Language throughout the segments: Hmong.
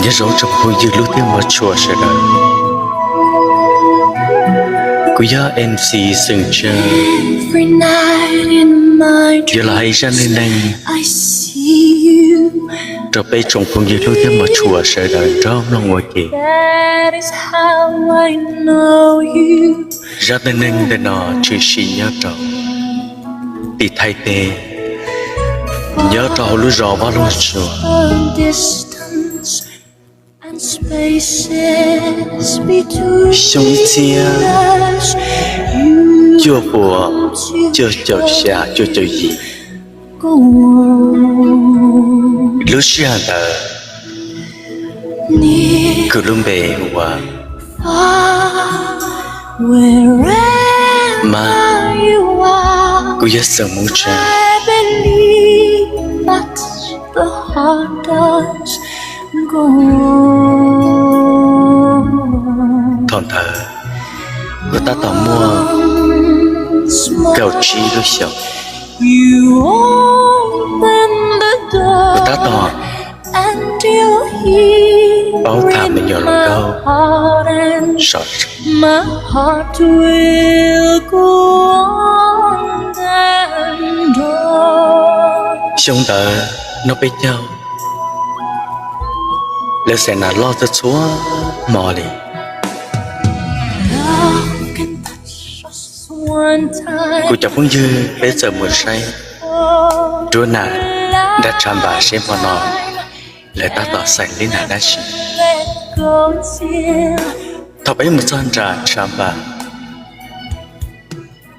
Nyob zoo tsoom phooj ywg hlub thiab hmov tshua sawv daws. Kuv yog MC Xeem Tsab, yuav los hais zaj neej neeg rau peb tsoom phooj ywg hlub thiab hmov tshua sawv daws nrog mloog ua ke. Zaj neej neeg ntawm no tshwm sim nyob rau tim Thaib teb, nyob rau hauv lub zos Vaj Loog Tsua. Xyoo ib txhiab cuaj puas cuaj caum xya cuaj caum yim, lub sij hawm ntawd kuv lub npe hu ua Mab, kuv yog xeem Hmoob Tsab. Thaum ntawd kuv tab tom muaj kaum tsib lub xyoos. Kuv tab tom paub tham me nyuam hluas nkauj sov. Xyoo ntawd noj peb caug, lawv xaim nas loj txhua txhua hmo li. Kuv cov phooj ywg peb txawm mus saib duab nas nram Tshav Npas seb hmo no lawv tab tom xaim li nas dab tsi. Thaum peb mus txog nram Tshav Npas,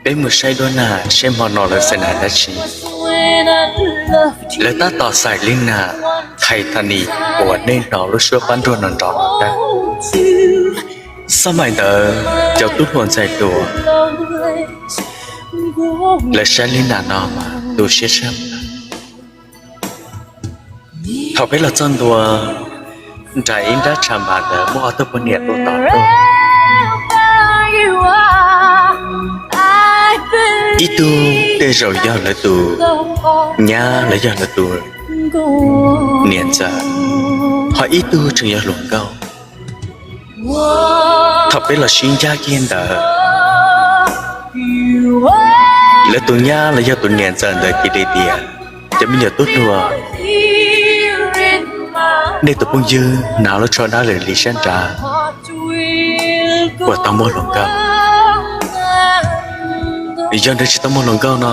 peb mus saib duab nas seb hmo no lawv xaim nas dab tsi. Lawv tab tom xaim li nas Thaib Tha Nis uas nej hnov lub suab pab nruag no nrov no tag. Xab maim ntawd cov tub hluas ntxhais hluas lawv saib li nas no mas tu siab sab. Thaum peb los txog ntua nram ib nrab Tshav Npas ntawd muaj ob tug poj niam tuaj tom tuaj. Ib tug tej zaum yog lawv tus nyab los yog lawv tus niam ntxawm, ho ib tug tseem yog hluas nkauj. Thaum peb los sib ncaj kiag ntawd, lawv tus nyab los yog tus niam ntxawm ntawd cia li tias, cov me nyuam tub hluas, nej tus phooj ywg hnav lub tsho dab lawm li sab nrad puas tau muaj hluas nkauj? Yog nws tsis tau muaj hluas nkauj no,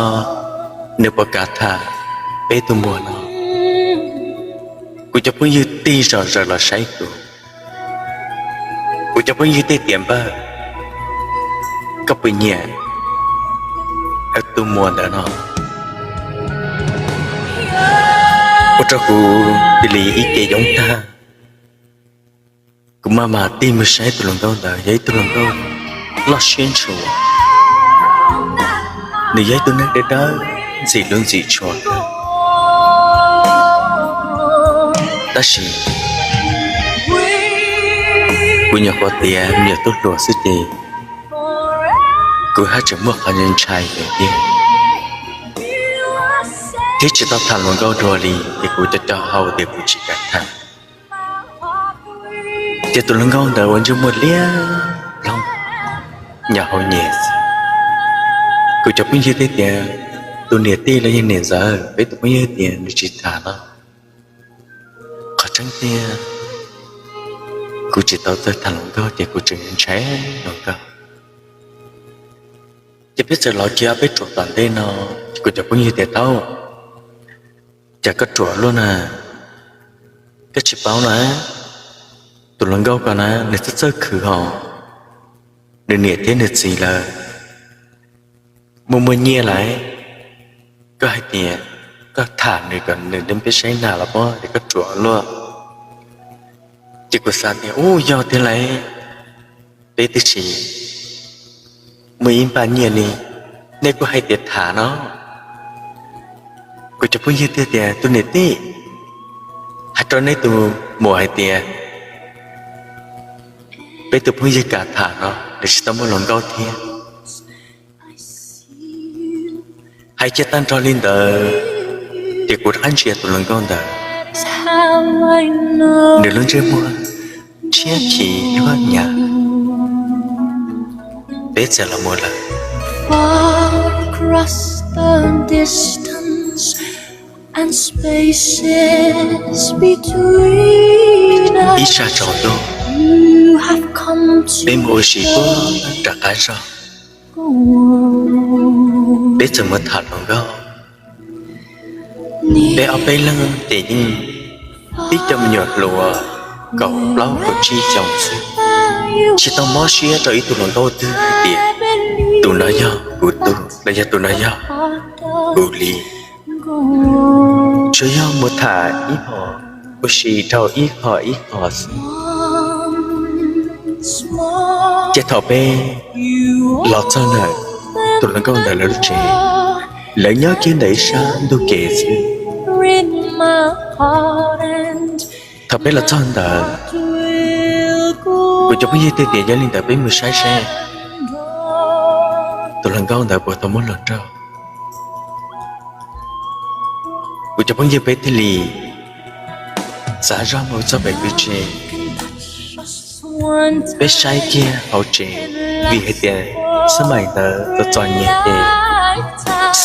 nws puas kam tham peb tus muam no? Kuv cov phooj ywg tig zom zaws los saib kuv. Kuv cov phooj ywg thiaj tias, npawg, koj puas nyiam tus muam ntawd no? Ua rau kuv cia li ib ce yoob tag. Kuv maj mam tig mus saib tus hluas nkauj ntawd, yog ib tug hluas nkauj loj siab ntshua. Nws yog ib tug neeg dawb dawb, ntxim hlub ntxim tshua. Tab sis kuv nyuam qhuav tiav me nyuam tub hluas xwb ces kuv haj tseem muaj qhov ntshai ntshai thiab. Thiab tsis tau tham hluas nkauj dua li ces kuv co co hau tias kuv tsis kam tham. Ces tus hluas nkauj ntawd ua ntsej muag liab ploog nyob hauv nyias. Kuv cov phooj ywg thiaj tias, tus niam tij los yog niam ntxawm, peb tus phooj ywg tias nws tsis tham no. Qhov tseeb tiag, kuv tsis tau txawj tham hluas nkauj ces kuv tseem ntshai hluas nkauj. Ces peb txawm los kiag peb ruam tom ntej no, kuv cov phooj ywg tias, thaub, cas koj ruam luaj na, koj tsis paub na, tus hluas nkauj ko na nws txawj txawj khwv hos, nws niam thiab nws txiv lawv muaj muaj nyiaj lawm. Koj hais tias koj tham nws kom nws peb saib nas los pob es koj ruam luaj. Ces kuv xav tias, ub, yog tiag lawm, peb twb tsis muaj ib npaj nyiaj li, nej kuj hais tias tham no. Kuv cov phooj ywg thiaj tias, tus niam tij, hais rau neb tus muam hais tias peb tus phooj ywg kam tham no, nws tsis tau muaj hluas nkauj thiab. Hais kiag tag nrho li ntawd, ces kuv rov qab ntsia tus hluas nkauj ntawd, Nws lub ntsej muag tshiab khiv luag nyam. Peb txawm los mus lawm. Ib sab tsaus ntuj, peb mus ua si puag nram qab zos. Peb txawm mus tham hluas nkauj. Peb ob peb leeg ces yeej ib co me nyuam hluas kaum plaub kaum tsib xyoos xwb, tsis tau mob siab rau ib tug hluas nkauj twg hais tias tus no yog kuv tus los yog tus no yog kuv li. Tsuas yog mus tham ib hom, ua si dhau ib qho ib qho xwb. Ces thaum peb los txog ntawm tus hluas nkauj ntawd lawv lub tsev, lawv nyob kiag ntawm ib sab ntug kev xwb. Thaum peb los txog ntawd, kuv cov phooj ywg thiaj tias yog li ntawd peb mus saib seb tus hluas nkauj ntawd puas tau muab hluas nraug. Kuv cov phooj ywg peb thiaj li txav zog mus txog pem kwj tse. Peb saib kiag hauv tsev, vim hais tias xab maim ntawd txom txom nyem ces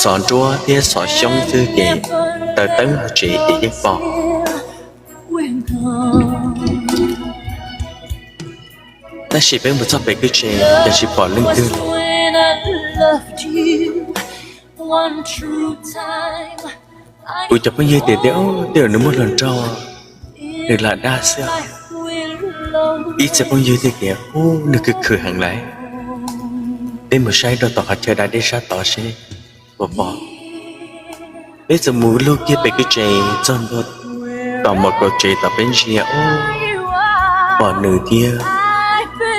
xov nruab thiab xov xyoob xwb ces taws teeb hauv tsev ces yeej pom. Tab sis peb mus txog pem kwj tse ces tsis pom leej twg li. Kuv cov phooj ywg tias tias, Ub, tej zaum nws muab hluas nraug, nws lam dag xwb. Ib txhia phooj ywg thiaj tias, Ub, nws khwv khwv heev lawm. Peb mus saib rau tom qhov chaw da dej sab tod seb puas pom. Peb txawm mus lug kiag pem kwj tse txog ntua tom mom kaum tsev tom peb ntsia, ub, pom nws thiab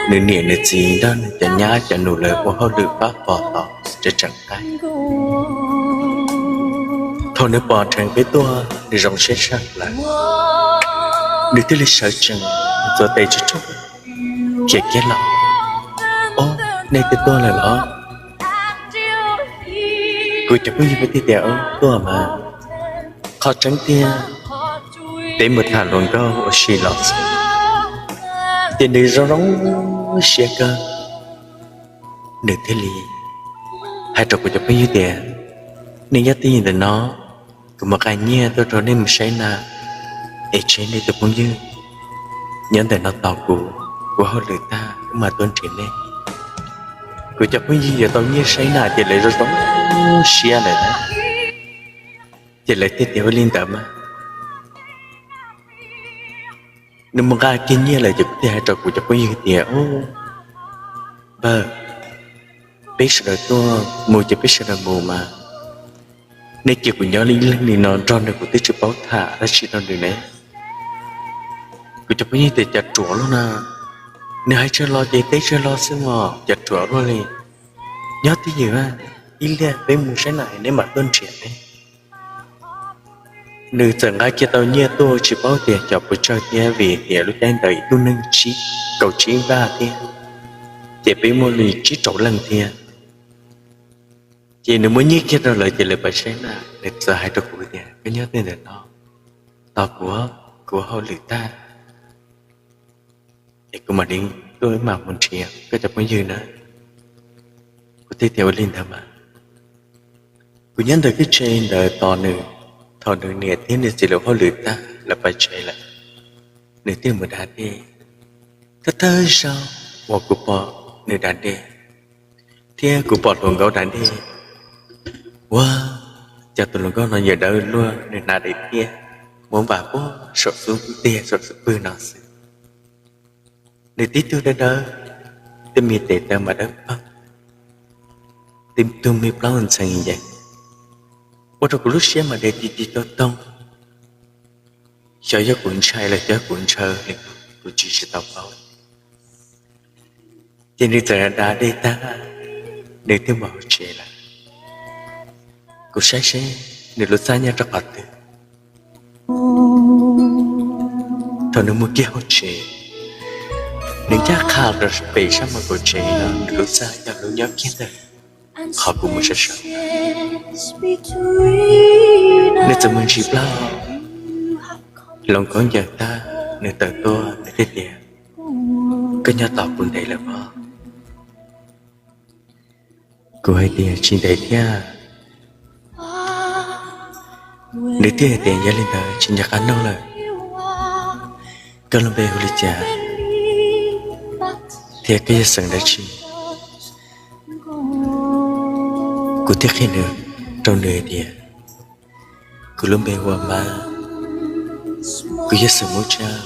nws niam nws txiv nrog nws cov nyab cov nus lawv ua hauj lwm pab pom tod tseem tseem qaib. Thaum nws pom dheev peb tuaj, nws zoo siab tshaj plaws, nws thiaj li sawv tsees txuas tes tsuj tsuj khiav kiag los. Ob, nej twb tuaj lawm los? Kuv cov phooj ywg peb thiaj tias, Tuaj mas. Qhov tseeb tiag, peb mus tham hluas nkauj ua si los xwb, ces nws zoo zoo siab kawg. Nws thiaj li hais rau kuv cov phooj ywg tias, Nej nyob twj ywm ntawm no, kuv mus qee nyiaj tuaj rau nej mus saib na, es tseg nej tus phooj ywg nyob ntawm no tos kuv, kuv hauj lwm tag kuv mam tuaj nrhiav nej. Kuv cov phooj ywg yuav tau nyiaj saib na ces lawv zoo zoo siab lawm na, ces lawv thiaj tias ua li ntawd mas. Nws mus nqa kiag nyiaj lawm ces kuv thiaj hais rau kuv cov phooj ywg tias, Npawg, peb sawv daws tuaj, mus ces peb sawv daws mus mas. Nej cia kuv nyob ib leeg li no nrog nws, kuv twb tsis paub tham dab tsi rau nws ne. Kuv cov phooj ywg tias, Cas ruam luaj na, nws hais tsawg los ces teb tsawg los xwb mog, cas ruam luaj li. Nyob twj ywm, ib pliag peb mus saib na neb mam tuaj nrhiav peb. Nws txawm nqa kiag tau nyiaj tuaj tsis paub tias cov puas tsawg thiab, vim tias lub caij ntawd ib tug neeg tsib, kaum tsib vaj thiab, ces peb muaj li tsib rau leej thiab. Ces nws muab nyiaj kiag rau lawv ces lawv pais saib na, nws txawm hais rau kuv tias, Koj nyob tej ntawm no tos kuv, kuv hauj lwm tag es kuv mam li tuaj mam mus nrhiav koj cov phooj ywg na. Kuv thiaj tias ua li ntawd mas. Kuv nyob ntawm kwj tse ntawd tos nws, thaum nws niam thiab nws txiv lawv hauj lwm tag lawv pais tsev lawm, nws thiaj mus da dej. Thawj thawj zaug uas kuv pom nws da dej thiab kuv pom hluas nkauj da dej, ua cas tus hluas nkauj no yawm dawb luaj, nws hnav daim tiab muab npam puag saum xub ntiag saum xub pwg no xwb. Nws tib tug dawb dawb, tej me tes taw mas dawb paug, tib tug me plaub ntxhee yees, ua rau kuv lub siab mas de ti ti toog toog. Xyov yog kuv ntshai los yog kuv ntshaw li, kuv tsis tsis tau paub. Ces nws txawm da dej tag, nws twb mus hauv tsev lawm. Kuv saib seb nws lub txaj nyob rau qhov twg. Thaum nws mus kiag hauv tsev, nws ncaj qha rau pem sab mom kaum tsev no, nws lub txaj yog lub nyob kiag ntawm qhov kuv mus sawv sawv. Nws txawm mus ntsis plaub, Hluas nkauj ncaws tag, nws tawm tuaj, nws thiaj tias, Koj nyob tos kuv ntev lawm pob? Kuv hais tias, Tsis ntev thiab. Nws thiaj tias, Yog li ntawd tsis nco qab nug lawm, koj lub npe hu li cas thiab koj yog xeem dab tsi? Kuv thiaj qhia nws, rau nws tias, Kuv lub npe hu ua Mab, kuv yog xeem Hmoob Tsab.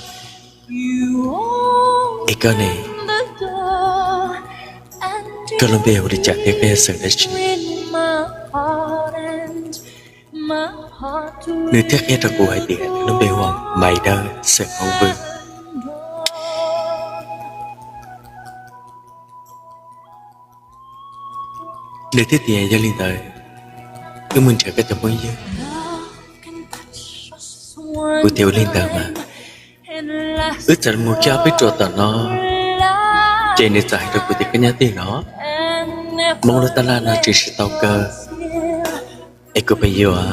Es koj ne, koj lub npe hu li cas thiab koj yog xeem dab tsi? Nws thiaj qhia rau kuv hais tias nws lub npe hu ua Maiv Dawb, xeem Hmoob Vwj. Nws thiaj tias, Yog li ntawd wb mus nrhiav koj cov phooj ywg. Kuv tias, Ua li ntawd mas. Wb txawm mus kiag ob peb ruam tom no, ces nws txawm hais rau kuv tias, Koj nyob twg no? Hmoob lub tab laj no tseem tsis tau kaw, es kuv pheej yuav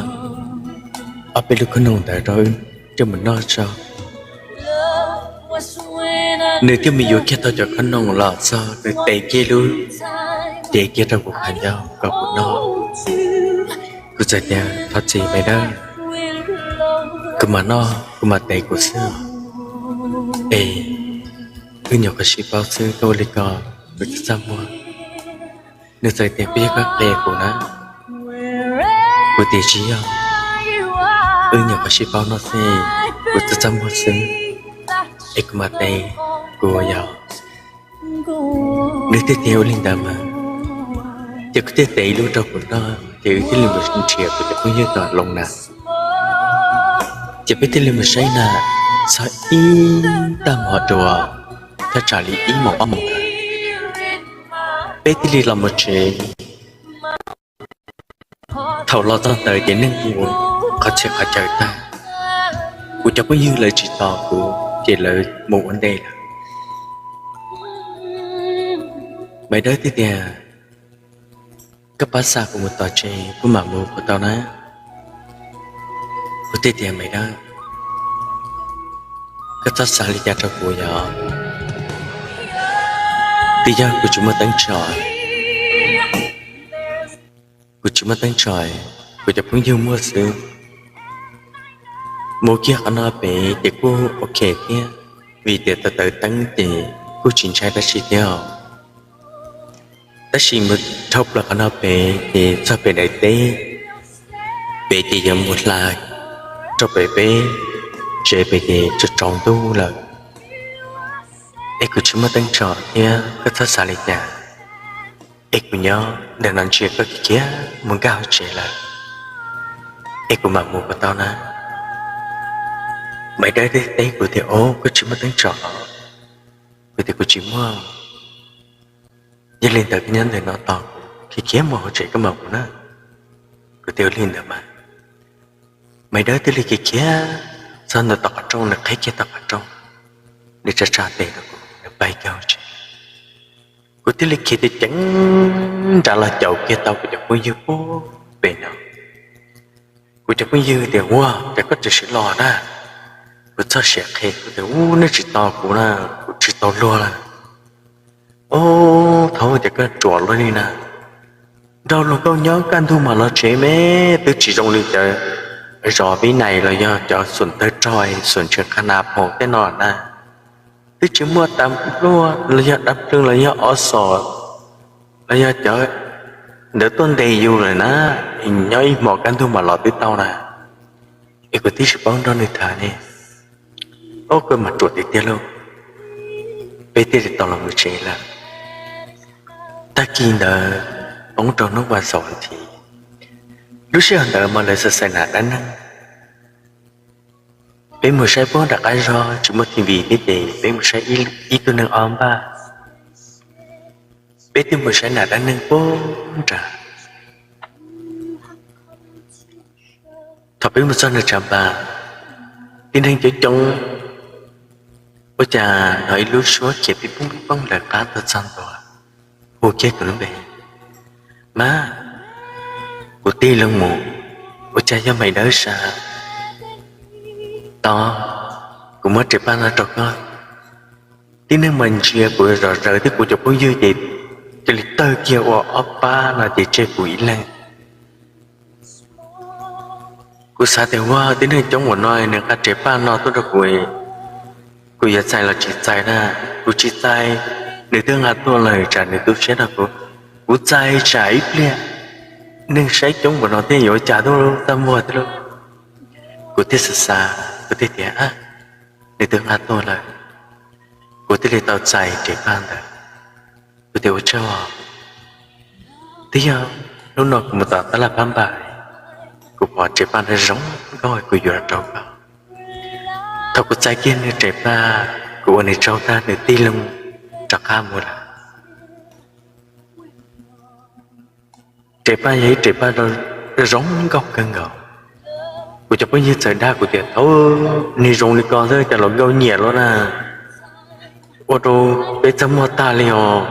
ob peb lub khob noom ntawd rau wb coj mus noj tso. Nws thiaj mus yuav kiag tau cov khob noom los txog, nws tes kiag lub cev kiag rau kuv qhov ncauj kom kuv noj. Kuv txawm tias, Thov txim Maiv Dawb, kuv mam noj, kuv mam tes kuv xwb. Es wb nyuam qhuav sib paub xwb, koj ua li ko kuv txaj txaj muag. Nws txawm tias, Puas yog koj qhia kuv na? Kuv tias, Tsis yog, wb nyuam qhuav sib paub no xwb, kuv txaj txaj muag xwb, es kuv mam tes kuv yog. Nws thiaj tias, Ua li ntawd mas. Ces kuv thiaj tes ib lub rau kuv noj, ces wb thiaj li mus nrhiav kuv cov phooj ywg tom Loos na. Ces peb thiaj li mus saib na, txog ib tag hmo dua, thaj tsam li ib moos ob moos ntawd, peb thiaj li los mus tsev. Thaum los txog ntawd ces neeg mus qhov txhia qhov chaw tag, kuv cov phooj ywg lawv tsis tos kuv ces lawv mus ua ntej lawm. Maiv Dawb thiaj tias, Koj pab xa kuv mus tom tsev, kuv mam mus puas tau na? Kuv thiaj tias, Maiv Dawb, koj txhob xav li cas rau kuv yog, twb yog kuv tsis muaj teeb tso, kuv tsis muaj teeb tso, kuv cov phooj ywg muaj xwb. Mus kiag qhov no pem ces kuj ok thiab, vim tias tau taws teeb ces kuj tsis ntshai dab tsi thiab os. Tab sis mus dhau plaws qhov no pem ces txog pem daim teb pem ces yuav mus hla rau pem peb tsev pem ces tsaus ntuj lawm, es kuv tsis muaj teeb tso thiab, koj txhob xav li cas, es kuv nyob ntawm no ntsia koj khiav khiav mus nkag hauv tsev lawm, es kuv mam mus puas tau na? Maiv Dawb teb kuv tias, Au, koj tsis muaj teeb tso? Kuv tias, Kuv tsis muaj. Yog li ntawd koj nyob ntawm no tos kuv, khiav khiav mus hauv tsev koj mam mus na. Kuv tias, Ua li ntawd mas. Maiv Dawb thiaj li khiav khiav txog ntawm tom qhov rooj, nws qheb kiag tom qhov rooj, nws tsa tsa tes rau kuv, nws pais kiag hauv tsev. Kuv thiaj li khiav ceev ceev nram los caum kiag tau kuv cov phooj ywg puag pem no. Kuv cov phooj ywg tias, Ua cas koj tseem sib los na? Kuv txog siav qhia kuv tias, Ub, nej tsis tos kuv na, kuv tsis tau luag lawm. Ub, thaum tias koj ruam luaj li na, nrog luag nkauj nyob kaj ntug mam los tsev me, twb tsis zoo li cov zos Vib Nais los yog cov Xuam Tawg Rog, Xuam Ntshias Qha Nas Phoom tej no na. Twb tsis muaj tas npluaj los yog dab plwg los yog ob xos los yog cov ntawd tuaj ntes yus lawm na, nyob ib hmos kaj ntug mam los twb tau na. Es kuv twb tsis paub nrog nws tham ne. Ob, koj mas ruam tiag tiag lauj. Peb thiaj li tau los mus tsev lawm. Tag kis ntawd poob rau hnub vas xaum vas thiv, lub sij hawm ntawd mas lawv xav xaiv nas dab neeg. Peb mus saib puag nram qab zog tsis muaj T V thiab ces peb mus saib ib tug neeg ob npaj. Peb thiaj mus saib nas dab neeg puag nrad. Thaum peb mus txog nws tshav npas, tib neeg coob coob, ua cas hnov ib lub suab khiav pib poob pib poob lawv qab tuaj txog ntua, hu kiag kuv lub npe, Mab. Kuv tig loo mus, ua cas yog Maiv Dawb sab. Tod, kuv muab Rev Paj no rau koj. Tib neeg mas ntsia kuv zom zaws thiab kuv cov phooj ywg ces cia li tawg kiag ua ob pab no ces tseg kuv ib leeg. Kuv xav tias ua tib neeg coob ua no nws nqa Rev Paj no tuaj rau kuv, kuv yuav txais los tsis txais na. Kuv tsis txais, nws twb nqa tuaj lawm tsam nws tu siab rau kuv. Kuv txais tsam ib pliag neeg saib coob ua no thiab yuav ua cas tuaj txaj muag thiab lauj. Kuv thiaj xav xav, kuv thiaj tias, nws twb nqa tuaj lawm, kuv thiaj li tau txais Rev Paj ntawd. Kuv tias ua tsaug. Twb yog hnub no kuv mus tom tab laj phab npas, kuv pom Rev Paj no zoo nkauj kuv yuav los rau koj. Thaum kuv txais kiag nws Rev Paj, kuv ua nws tsaug tag nws tig loo rov qab mus lawm. Rev Paj yog ib Rev Paj zoo nkauj kawg nkaus. Kuv cov phooj ywg txawm dag kuv tias thaum nws zoo li ko xwb cas los nkauj nyiam luaj na, ua rau peb txaj muag tag li os.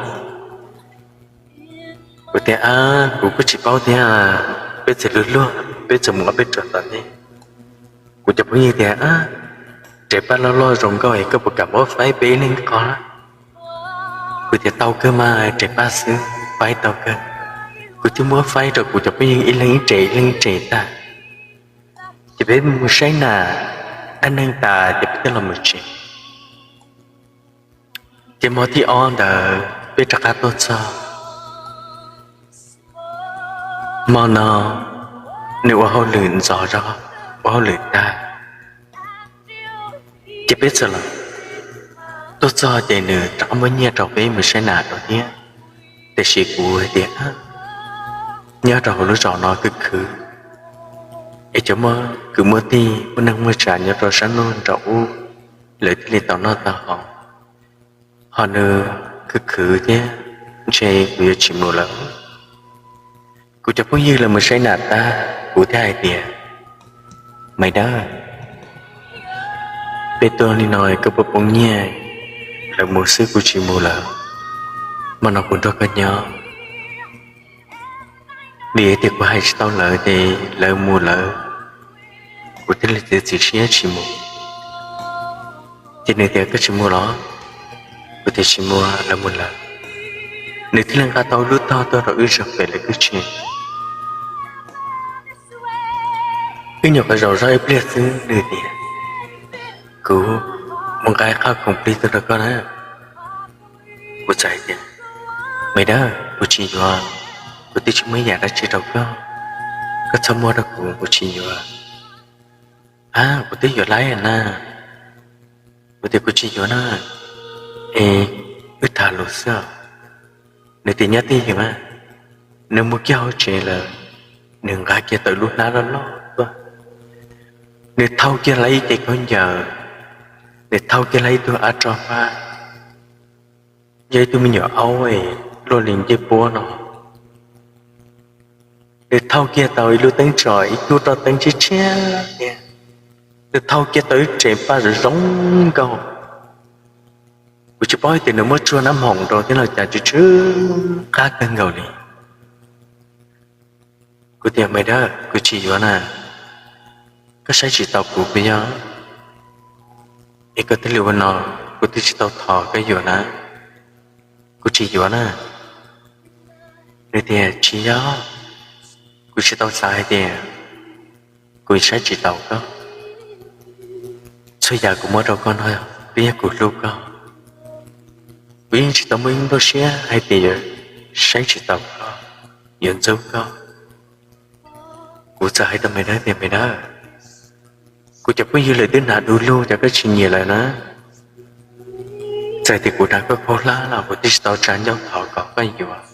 Kuv tias kuv kuj tsis paub thiab, peb txawm luag luag peb txawm mus ob peb rag tom ntej. Kuv cov phooj ywg tias Rev Paj loj loj zoo nkauj es koj puas kam muab faib peb ib leeg qho? Kuv tias tau kawg mas, Rev Paj xwb faib tau kawg. Kuv thiaj muab faib rau kuv cov phooj ywg ib leeg ib rev ib leeg ib rev tag, ces peb mus saib nas dab neeg tas ces peb thiaj los mus tsev. Ces hmo thib ob ntawd peb rov qab tuaj txog. Hmo no nws ua hauj lwm ntxov zog, ua hauj lwm tag, ces peb txawm los tuaj txog ces nws rov qab muab nyiaj rau peb mus saib nas dua thiab. Tiam sis kuv hais tias nyob rau hauv lub zos no khwv khwv, es cov muaj kwv muaj tij muaj neeg muaj tsav nyob rau sab nraum ub, lawv thiaj li tau noj tau haus, ho nws khwv khwv thiab, ntshe kuv yuav tsis mus lawm. Kuv cov phooj ywg lawv mus saib nas tag, kuv thiaj hais tias, Maiv Dawb, peb tuaj li no koj puas poob nyiaj? Lawv mus xwb kuv tsis mus lawm, hmo no kuv nrog koj nyob. Vim tias kuv hais tsis tau lawv ces lawv mus lawm, kuv thiaj li txiav txim siab tsis mus. Ces nws tias, Koj tsis mus los? Kuv tias, Tsis mus, lawv mus lawm. Nws thiaj li nqa tau lub tog tuaj rau wb zog pem lawv kwj tse. Wb nyuam qhuav zaum zog ib pliag xwb nws tias, Kuv mus nqa qhov khoom plig tuaj rau koj na. Kuv txawm hais tias, Maiv Dawb, kuv tsis yuav, kuv twb tsis muaj ib yam dab tsi rau koj, koj txhob muab rau kuv, kuv tsis yuav. A, kuv twb yuav laib na. Kuv tias, Kuv tsis yuav na, es wb tham lus xwb. Nws tias, Nyob twj ywm mas. Nws mus kiag hauv tsev lawm, nws nqa kiag tau lub hnab loj loj tuaj. Nws thau kiag lawv ib ce khaub ncaws, nws thau kiag lawv ib tug av roj hmab, yog ib tug me nyuam aub luaj li ncej puab no. Nws thau kiag tau ib lub teeb tso, ib tug roj teeb tshiab tshiab tiag. Nws thau kiag tau ib rev paj zoo zoo nkauj. Kuv tsis paub hais tias nws muab tsuag nab hoom rau thiab los cas, tsw tsw qab kawg nkaus li. Kuv tias, Maiv Dawb, kuv tsis yuav na. Koj saib tsis taus kuv puas yog? Es koj thiaj li ua no, kuv twb tsis tau thov koj yuav na. Kuv tsis yuav na. Nws tias, Tsis yog, kuv tsis tau xav hais tias kuv saib tsis taus koj. Txhua yam kuv muab rau koj no, twb yog kuv hlub koj. Kuv yeej tsis tau muaj ib nplooj siab hais tias yuav saib tsis taus koj, yuav ntxub koj. Kuv txawm hais rau Maiv Dawb tias, Maiv Dawb, kuv cov phooj ywg lawv twb hnav du lug, cas koj tsis nyiam lawv na? Txawm tias kuv dag koj khaub hlab los kuv twb tsis tau tsa ncauj thov kom koj yuav,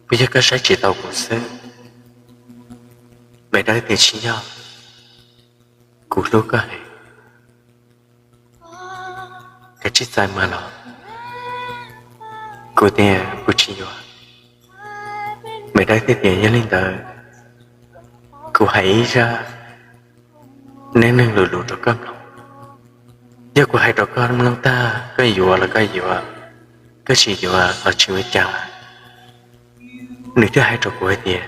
puas yog koj saib tsis taus kuv xwb? Maiv Dawb tias, Tsis yog, kuv hlub koj heev, koj tsis txais mas los? Kuv tias, Kuv tsis yuav. Maiv Dawb thiaj tias, Yog li ntawd, kuv hais ib zaj neej neeg lus lus rau koj mloog. Yog kuv hais rau koj mloog tag, koj yuav los koj yuav, koj tsis yuav los tsis ua cas. Nws thiaj hais rau kuv hais tias,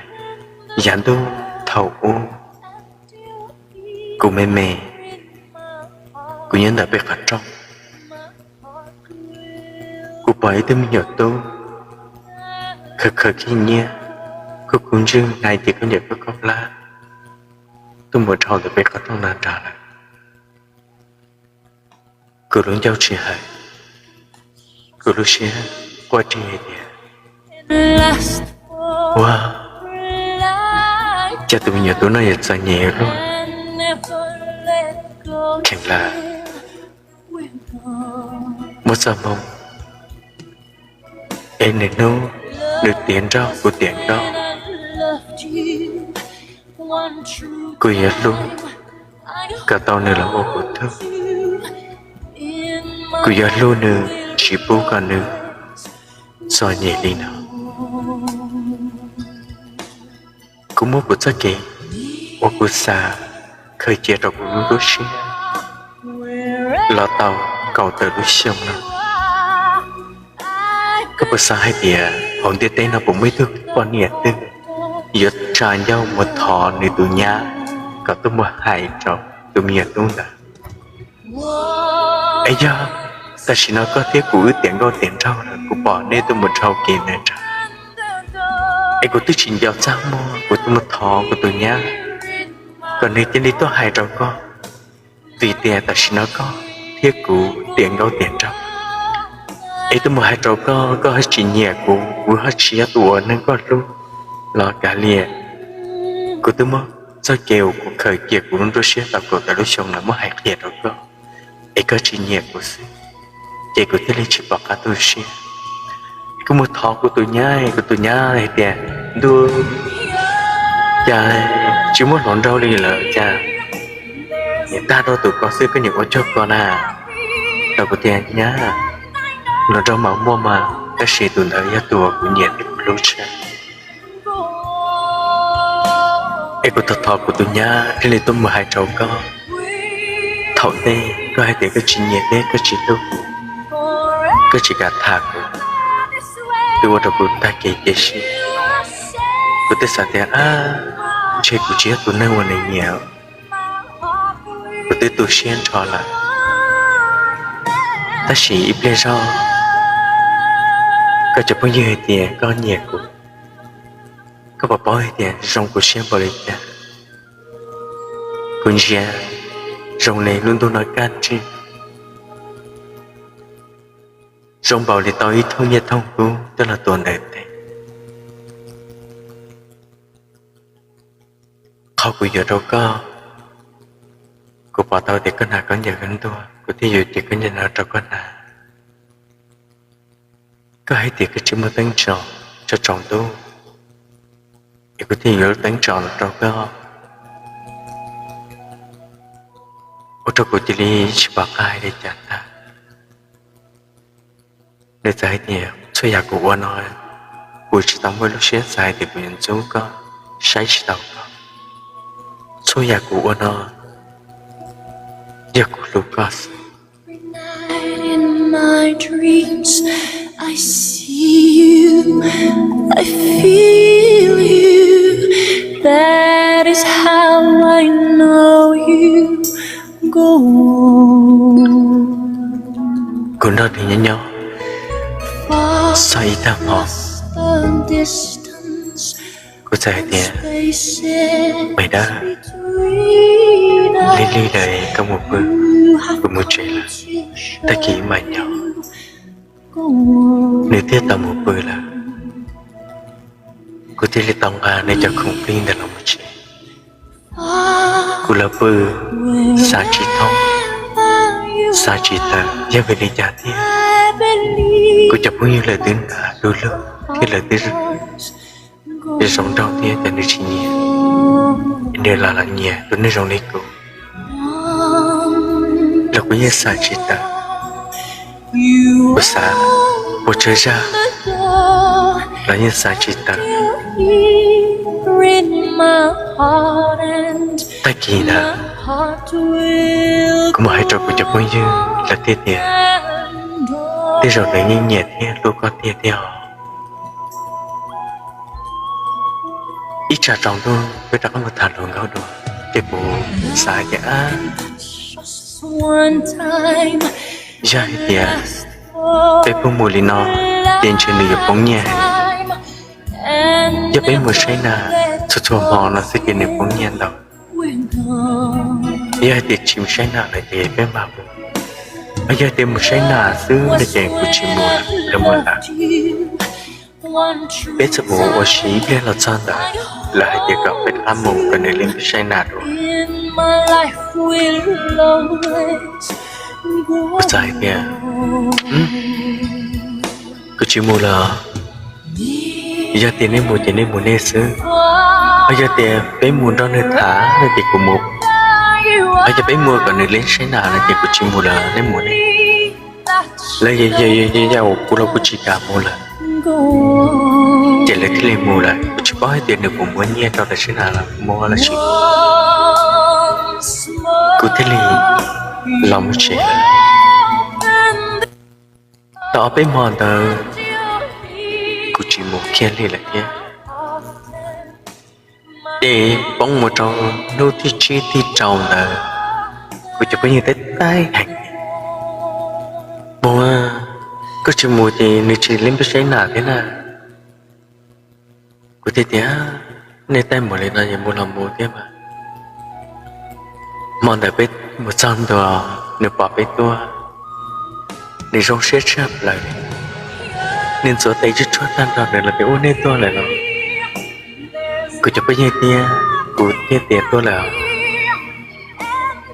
Yav ntuj thaum ub, kuv me me, Kuv nyob ntawm peb qhov rooj, kuv pom ib tug me nyuam tub khaws khaws khib nyiab, kub kub ntswg hais tias khaub ncaws khaub khaub hlab tuaj mus dhau ntawm peb qhov rooj no nrad lawm. Kuv lub ncauj tsis hawv, kuv lub siab quaj rig hais tias, ua cas tus me nyuam tub no yuav txom nyem luaj, kheev lawm. Muab txoj hmoo es nws hnub nws tiav nrauj kuv tiav nkauj, kuv yuav hlub kom tau nws los ua kuv tug. Kuv yuav hlub nws tsis pub kom nws txom nyem li no. Kuv muab kuv txoj kev uas kuv xav khaws cia rau kuv lub nruab siab los tau kaum tawm lub xyoo no. Koj puas xav hais tias hauv ntiaj teb no puas muaj ib tug poj niam twg yuav tsa ncauj mus thov nws tus nyab kom tuaj mus hais rau tus me nyuam tub ntawd? Es yog tam sim no koj thiab kuv wb tiav nkauj tiav nraug lawm, kuv pom nej tuaj mus dhau kev ntawd nrad, es kuv twb tsis nco txaj muag, kuv tuaj mus thov kuv tus nyab kom nws cia li tuaj hais rau koj, vim tias tam sim no koj thiab kuv tiav nkauj tiav nraug, es tuaj mus hais rau koj, koj ho tsis nyiam kuv, kuv ho tsis yog tus uas neeg koj hlub los kav liam. Kuv twb muab txoj kev uas kuv khaws cia kuv lub nruab siab tau kaum tawm lub xyoo no muab hais qhia rau koj, es koj tsis nyiam kuv xwb, ces kuv thiaj li tsis pom qab tu siab. Kuv mus thov kuv tus nyab, kuv tus nyab hais tias, ntuj, cas tsis muaj hluas nraug li lawm, cas niam tag rau tus ko xwb koj niam ua cuag ko na. Rau kuv tias, nyab, hluas nraug mas muaj mas, tab sis tus ntawd yog tus uas kuv nyiam thiab kuv hlub tshaj. Es kuv thov thov kuv tus nyab thiaj li tuaj mus hais rau koj. Thaum ntej koj hais tias koj tsis nyiam thiab koj tsis hlub kuv, koj tsis kam tham kuv, twb ua rau kuv tag kev cia siab. Kuv twb xav tias, ab, ntshe kuv tsis yog tus neeg uas nws nyiam. Kuv twb tu siab nrho lawm. Tab sis ib pliag zog koj cov phooj ywg hais tias koj nyiam kuv, koj puas paub hais tias zoo kuv siab npaum li cas? Kuv ntsia zoo li lub ntuj no kaj ntswg, zoo npaum li tau ib thooj nyiaj thooj kub coj los tuav ntawm tes. Qhov kuv yuav rau koj, kuv pom tau tias koj hnav khaub ncaws khaub ntuag, kuv thiaj yuav cev khaub ncaws no rau koj hnav. Koj hais tias koj tsis muaj teeb tsom tso tsaus ntuj, es kuv thiaj yuav lub teeb tsom no rau koj. Ua rau kuv cia li tsis pom qab hais li cas tag. Nws txawm hais tias txhua yam kuv ua no, kuv tsis tau muaj lub siab xav hais tias kuv yuav ntxub koj, saib tsis taus koj. Txhua yam kuv ua no yog kuv hlub koj xwb. Kuv nrog nws nyob nyob txog ib tag hmo, kuv txawm hais tias, Maiv Dawb, lig lig lawm koj mus pw, kuv mus tsev lawm, tag kis mam nyob. Nws thiaj tau mus pw lawm. Kuv thiaj li tau nqa nws cov khoom plig ntawd los mus tsev. Kuv los pw xav tsis thoob, xav tsis tawm yog vim li cas thiab. Kuv cov phooj ywg lawv twb nrog du lug thiab lawv twb zoo nraug thiab, cas nws tsis nyiam, nws los los nyiam tus neeg zoo li kuv. Los kuv yeej xav tsis tawm, kuv xav puas tsawg zaj los yeej xav tsis tawm. Tag kis ntawd kuv mam hais rau kuv cov phooj ywg lawv thiaj tias, tej zaum lawv yeej nyiam thiab hlub koj tiag tiag os. Ib tsam tsaus ntuj peb rov qab mus tham hluas nkauj dua, ces kuv xav hais tias, ab, Yog hais tias peb pheej mus li no, ces ntshe nws yuav poob nyiaj heev. Yog peb mus saib nas txhua txhua hmo no xwb ces nws poob nyiaj ntau. Yog hais tias tsis mus saib nas lawm ces peb mam mus. Yog tias mus saib nas xwb no ces kuv tsis mus lawm, lawv mus lawm. Peb txawm mus ua si ib pliag los txog ntawd, lawv hais tias kom peb rov qab mus kom nws li peb saib nas dua. Kuv txawm hais tias, kuv tsis mus lawm. Yog tias nej mus ces nej mus nej xwb. Ho yog tias peb mus nrog nws tham no ces kuv mus. Ho yog peb mus kom nws li saib nas no ces kuv tsis mus lawm, nej mus nej. Lawv ya ya ya ya ya kuv los kuv tsis kam mus lawm. Ces lawv thiaj li mus lawm, kuv tsis paub hais tias nws puas muab nyiaj rau lawv saib nas los muab los sis. Kuv thiaj li los mus tsev. Tau ob peb hmo ntawd kuv tsis mus kiag li lawm thiab. Ces poob mus rau hnub thib tsib thib rau ntawd, kuv cov phooj ywg taij taij heev, Muas, koj tsis mus ces nws tsis li peb saib nas thiab na. Kuv thiaj tias, nej taij mus li no ces mus los mus thiab mas. Hmo ntawd peb mus txog ntua, nws pom peb tuaj, nws zoo siab tshaj plaws li. Nws ntxuav tes tsuag tsuag tag nrho, nws los tias, ua, nej tuaj lawm los? Kuv cov phooj ywg thiab kuv thiaj tias, tuaj lawm.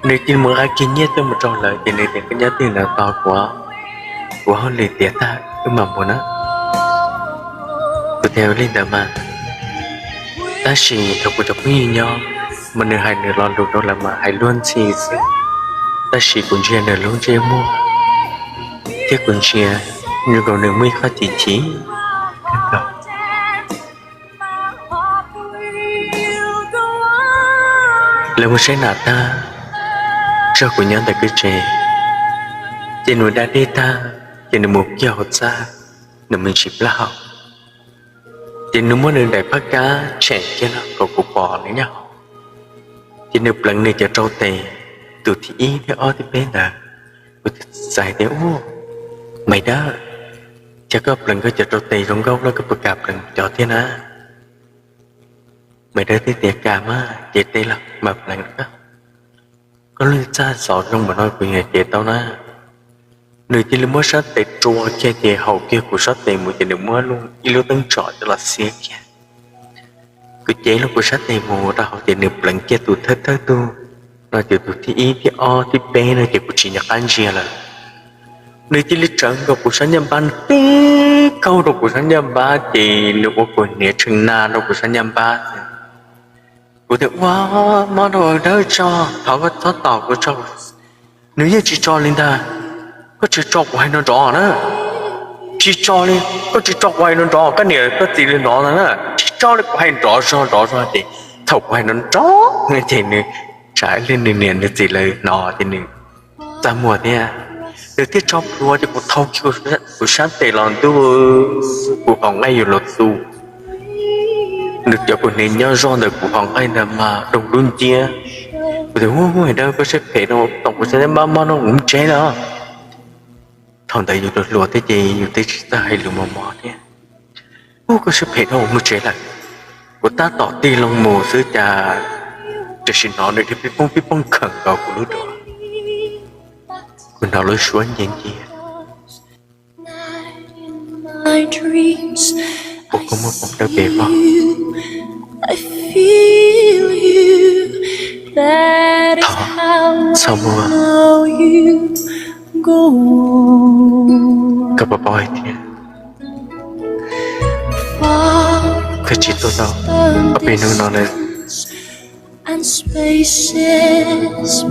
Nws cia li mus nqa kiag nyiaj coj mus rau lawv ces nws tias, koj nyob twj ywm tos kuv, kuv hauj lwm tiav tag wb mam mus na. Kuv tias, ua li ntawd mas. Tab sis thaum kuv cov phooj ywg nyob mas nws hais nws lo lus rau lawv mas hais luag ntxhi xwb, tab sis kuv ntsia nws lub ntsej muag thiab kuv ntsia nkaus nws muaj ib qho chim chim. Lawv mus saib nas tag, tsuas kuv nyob ntawm kwj tsev, ces nws da dej tag ces nws mus kiag hauv txaj, nws mus ntsis plaub hau, ces nws muab nws daim phab kab tshem kiag no kom kuv pom nws nyob hauv. Ces nws pleev nws cov rau tes, tus thib ib thib ob thib peb ntawd. Kuv txawm hais tias, ub, Maiv Dawb, cas koj pleev koj cov rau tes zoo nkauj los koj puas kam pleev cov thiab na? Maiv Dawb thiaj tias, kam mas, cev tes los mam pleev. Koj lub txaj xov zoo npaum no kuv yeej cev tau na. Nws cia li muab sab tes rua kiag ces haum kiag kuv sab tes mus ces nws muab ib lub teeb tsom coj los xiab kiag. Kuv cev los kuv sab tes mus rau hauv ces nws pleev kiag tus thawj thawj tug no ces tus thib ib thib ob thib peb no ces kuv tsis nco qab ntsia lawm. Nws cia li tsawv nkaus kuv sab ncaj npab, nws tib kaug rau kuv sab ncaj npab ces nws ua kuv hniav tshee na rau kuv sab ncaj npab. Kuv tias, ua, mob rau Dawb tso, thov koj txhob tom kuv tso. Nws yeej tsis tso li ntag. Koj tsis tso kuv hais no nrov na. Tsis tso li, koj tsis tso kuv hais no nrov, koj niam koj txiv lawv hnov ntag na. Tsis tso li, kuv hais nrov zog nrov zog ces thaum kuv hais no nrov ces nws tsam ib pliag nws niam nws txiv lawv hnov ces nws txaj muag thiab. Nws thiaj tso plhuav ces kuv thau kiag kuv sab tes los ntuj, kuv qhov nqaij yuav luag tu. Nws cov kuv hniav nyob zoj ntawm kuv qhov nqaij ntawd mas doog lub nciab. Kuv tias, ua, Dawb, koj siab phem rau tom kuv sab ncaj npab mob no, kuv mus tsev lawm. Thaum ntawd yus hluas hluas thiab ces yus thiaj tsis txawj hais lus mos mos thiab. Ua, koj siab phem rau, kuv mus tsev lawm. Kuv tab tom tig loo mus xwb cas tam sim no nws dhia pib poob pib poob khawm nkaus kuv lub duav. Kuv hnov lub suab ncia ncia. Ua, koj muaj poob dawb pes vog. Thov txhob muab. Koj puas paub hais tias koj tsis tuaj tau ob peb hnub no lawm.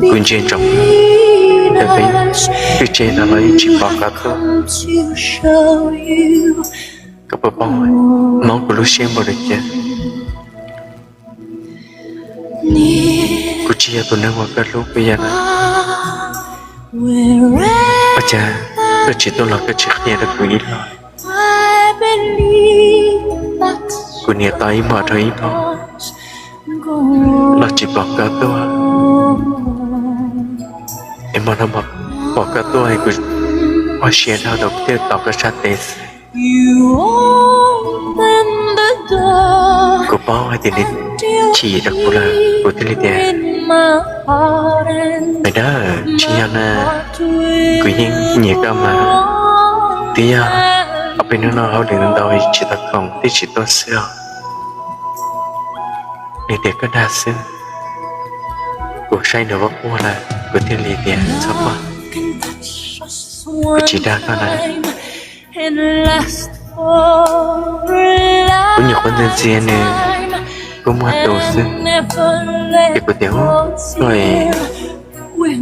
Kuv ntsia ntsoov ntawm peb pwj tsev no los yeej tsis pom koj tuaj. Koj puas paub hmoov kuv lub siab npaum li cas? Kuv tsis yog tus neeg uas koj hlub, kuv yog na. Ua cas koj tsis tuaj los koj tsis qhia rau kuv ib los? Kuv niam tos ib hmos dhau ib hmos los tsis pom koj tuaj. Nws hmo no pom koj tuaj, kuv ua siav dhau tau kuv thiaj tos koj sab tes xwb. Kuv paub hais tias nws chim rau kuv lawm, kuv thiaj li tias, Maiv Dawb, tsis yog na, kuv yeej nyiam koj mas, twb yog ob peb hnub no hauj lwm ntau tsis tau khoom thiaj tsis tuaj xwb os. Nws tias koj dag xwb. Kuv saib nws quaj quaj lawm, kuv thiaj li tias, Txhob quaj, kuv tsis dag koj na. Kuv nyuam qhuav ntxias ntxias nws, kuv muag tus xwb. Ces kuv tias, Ub, koj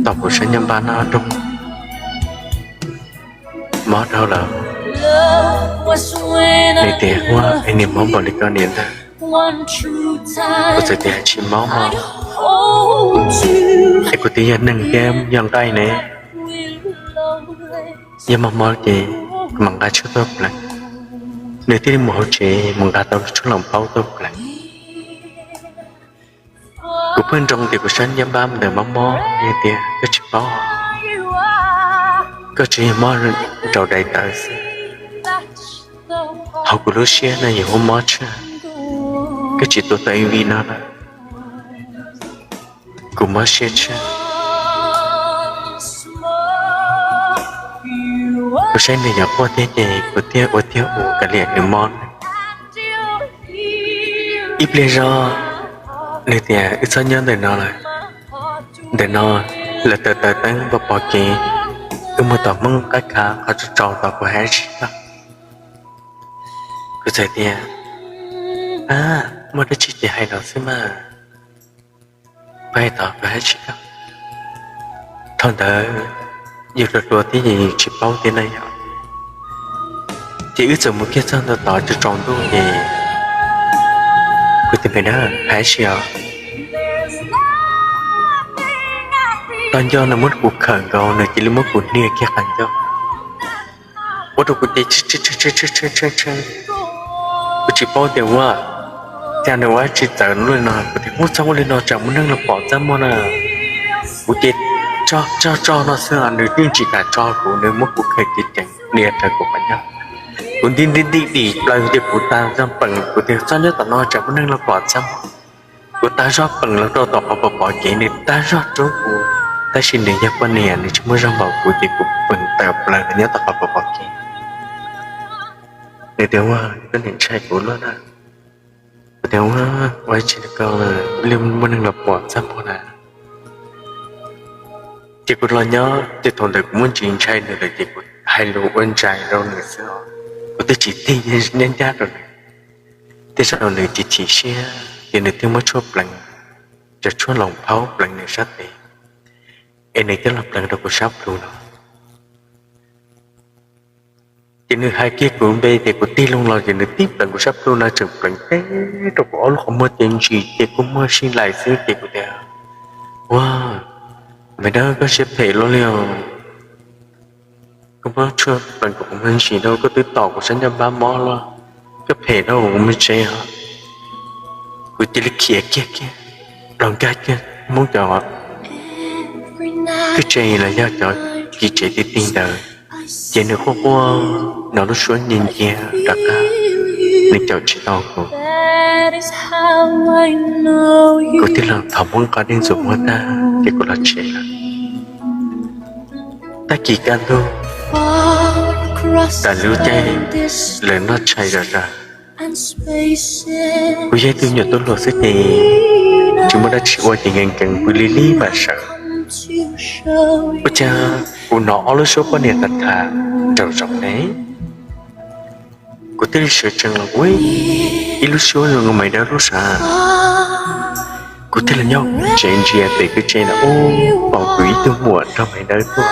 tos kuv sab nyob npab no rooj mob dhau lawm. Nws tias, Ua, es niam mob npaum li koj niam ntag. Kuv txawm tias, Tsis mob mog, es kuv twb yog neeg thiab yog nqaij ne, yog mob mob ces kuv mam nqa tshuaj tuaj pleev. Nws thiaj li mus hauv tsev mus nqa tau lub tshuaj loos paub tuaj pleev. Kuv pheej nroo tias kuv sab nyob npab ntawd mob mob, nws tias, Koj tsis paub, koj tsuas yog mob rau daim tawv xwb. Hauv kuv lub siab no yus hu mob tshaj, koj tsis tuav tau ib vim no lawm. Kuv mob siab tshaj. Kuv saib nws yuav quaj thiab ces kuv thiaj ua thiab ua kav liam nws mob. Ib pliag zog nws tias, Wb txhob nyob ntawm no lawm, ntawm no lawv taws taws teeb pov pov kev, wb mus tom Hmoob qab khav qhov tsaus tsaus tos kuv hais dab tsi koj. Kuv txawm tias, Ab, muaj dab tsi ces hais los xwb mas, kuv hais tod kuv hais dab tsi koj. Thaum ntawd yus hluas hluas thiab ces yus tsis paub thiab na yom. Ces wb txawm mus kiag txog ntua tod tsaus tsaus ntuj ces kuv tias, Maiv Dawb, hais dab tsi os? Qhov ncauj nws muab kuv khawm nkaus nws cia li muab kuv hnia kiag qhov ncauj. Ua rau kuv ces tshee, kuv tsis paub tias ua cas nws ua tsis txawv li no. Kuv tias, Ub, txhob ua li no tsam muaj neeg los pom txaj muag na. Kuv ces tso tso no xwb nws yeej tsis kam tso kuv, nws muab kuv khawm ceev ceev hnia raws kuv qhov ncauj. Kuv nti nti nti dim plaws ces kuv tag zog peem, kuv tias, Txhob nyob tom no tsam muaj neeg los pom txaj muag. Kuv tag zog peem los rau tom qhov pov pov kev, nws tag zog rub kuv, tab sis nws yog poj niam nws tsis muaj zog npaum kuv ces kuv peem tawm plaws nyob tom qhov pov pov kev. Nws tias, Ua, koj niam ntshai kuv luaj na. Kuv tias, Ua, ua tsis koj li, muaj neeg los pom txaj muag na. Ces kuv los nyob ces thaum ntawd kuv muaj ntsis ntshai nws lawm ces kuv hais lus ua ntsais rau nws xwb os. Kuv twb tsis tig nyob ncaj rau nws, tej zaum nws chim chim siab ces nws thiaj muab tshuaj pleev, cov tshuaj loos phaub pleev nws sab tes, es nws thiaj los pleev rau kuv sab plhu no. Ces nws hais kiag kuv npe ces kuv tig loo los ces nws tib pleev kuv sab plhu no tseem pleev teb rau kuv ob lub qhov muag ces ntsis ces kuv muag sib lais xwb ces kuv tias, Ua, Maiv Dawb, koj siab phem luaj li os. Koj muab tshuaj pleev kuv qhov muag ntsis rau, koj twb tom kuv sab ncaj npab mob los, koj phem rau kuv mus tsev os. Kuv cia li khiav kiag kiag los nkag kiag Hmoob cov kwj tse los yog cov kiv tsev ti ti ntawd, ces nws quaj quaj no lub suab ncia ncia rov qab, nws caum tsis tau kuv. Kuv thiaj los thov Hmoob qab dej ntxuav muag tag ces kuv los tsev lawm. Tag kis kaj ntug, tas lub caij lawv noj tshais zom zaws, kuv yog ib tug nyuam tub hluas xwb ces tsis muaj dab tsi ua ces nkees nkees pw li li mam sawv. Ua cas kuv hnov ob lub suab poj niam tham tham nraum zoov ne. Kuv thiaj li sawv tsees los, ua ib lub suab zoo Maiv Dawb lub sav. Kuv thiaj li nyob tsev ntsia pem kwj tse na, ub, pom kuv ib tug muam nrog Maiv Dawb tuaj,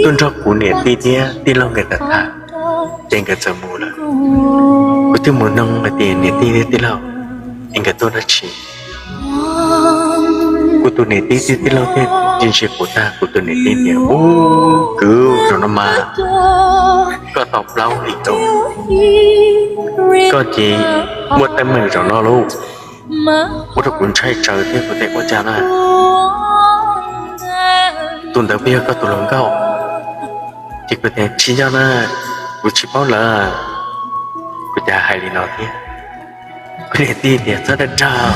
tuaj nrog kuv niam tij thiab tij laug nkawd tham tham, ces nkawd txawm mus lawm. Kuv thiaj mus noog hais tias, Niam tij thiab tij laug, es nkawd tuaj dab tsi? Kuv tus niam tij thiab tij laug thiaj ntsia kuv tag, kuv tus niam tij tias, Ub, kwv, zaum no mas koj tau plaub hlis rau, koj ces muaj teeb meem zaum no lauj. Ua rau kuv ntshai tsawv thiab kuv tias, Ua cas na? tus ntawd puas yog koj tus hluas nkauj? Ces kuv tias, tsis yog na, kuv tsis paub lawm. Kuv cas hais li no thiab. Kuv niam tij tias, txhob dag dag,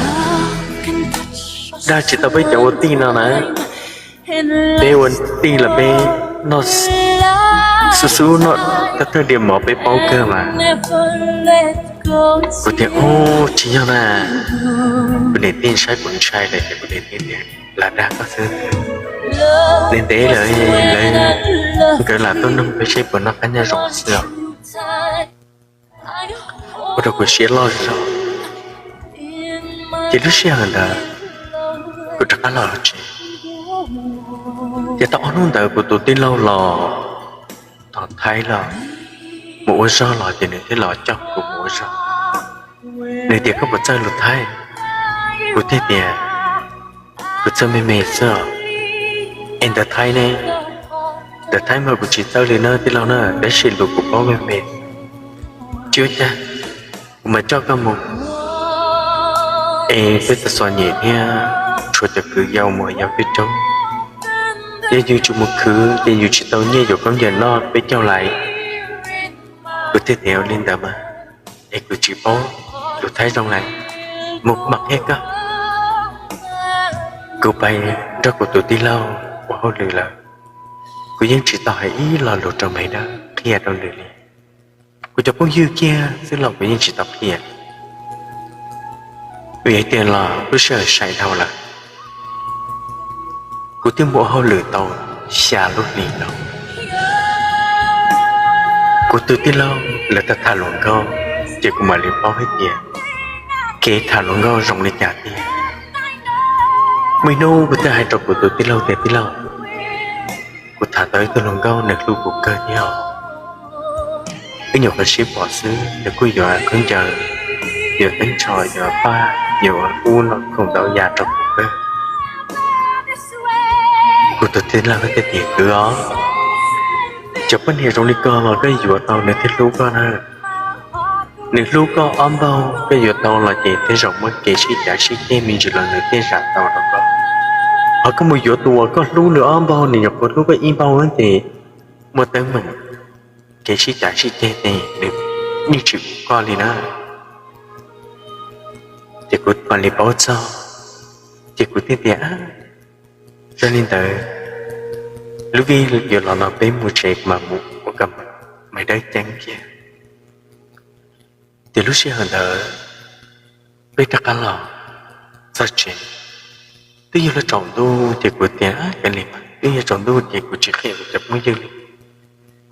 dag tsis tau peb cov ua tij no na. Peb ua tij los peb noj xub xub noj thawj thawj diav mov peb paub kawg mas. Kuv tias, ub, tsis yog na. Kuv niam tij saib kuv ntshai lawm ces kuv niam tij tias, lam dag koj xwb. Ntev ntev lawm, lawv nkawd lam tuaj nug peb seb puas noj qab nyob zoo xwb os. Ua rau kuv siab loj zog. Ces lub sij hawm ntawd kuv rov qab los tsev. Ces tau ob hnub ntawd kuv tus tij laug los tom Thaib los mus ua zog los ces nws thiaj los coj kuv mus ua zog. Nws tias, koj puas txawj lus Thaib? Kuv thiaj tias, kuv txawj me me xwb os. Es ntawv Thaib ne? Ntawv Thaib mas kuv tsis txawj li na tij laug na, tab sis lus kuv paub me me. Tsis ua cas, kuv mam coj koj mus. Es peb txom txom nyem thiab tshuav cov kwv yau mus yau peb roob, yog yus tsis mus khwv ces yus tsis tau nyiaj yuav khaub ncaws noj peb caug lais. Kuv thiaj tias, ua li ntawd mas, es kuv tsis paub lus Thaib zoo lawm, mus kuv mam qhia koj. Kuv pais nrog kuv tus tij laug ua hauj lwm lawm, kuv yeej tsis tau hais ib lo lus rau Maiv Dawb qhia rau nws li. Kuv cov phooj ywg kiag xwb los kuv yeej tsis tau qhia, vim hais tias los lub sij hawm sai dhau lawm. Kuv twb mus ua hauj lwm tau xya lub hlis no. Kuv tus tij laug lawv tham tham hluas nkauj, ces kuv mam li paub hais tias kev tham hluas nkauj zoo li cas tiag. Muaj ib hnub kuv thiaj hais rau kuv tus tij laug tias, tij laug, kuv tham tau ib tug hluas nkauj nws hlub kuv kawg thiab os. Wb nyuam qhuav sib pom xwb nws kuj yuav khaub ncaws, yuav teeb tsho, yuav paj, yuav ub no khoom ntau yam rau kuv kawg. Kuv tus tij laug thiaj tias, kwv os, cov poj niam zoo li koj los koj yuav tau nws thiaj hlub koj na. Nws hlub koj ob npaug koj yuav tau los ces tej zaum muaj kev sib cav sib ceg me ntsis los nws thiaj zam tau rau koj. Ho koj mus yuav tus uas koj hlub nws ob npaug nws nyuam qhuav hlub koj ib npaug ces muaj teeb meem, kev sib cav sib ceg ces nws yeej tsis hlub koj li na. Ces kuv mam li paub txog, ces kuv thiaj tias, yog li ntawd lub vij yuav los no peb mus tsev, kuv mam mus ua kom Maiv Dawb ceeb kiag. Ces lub sij hawm ntawd peb rov qab los txog tsev, twb yog lub tsaus ntuj ces kuv tias, yog li twb yog tsaus ntuj ces kuv tsis qhia kuv cov phooj ywg li,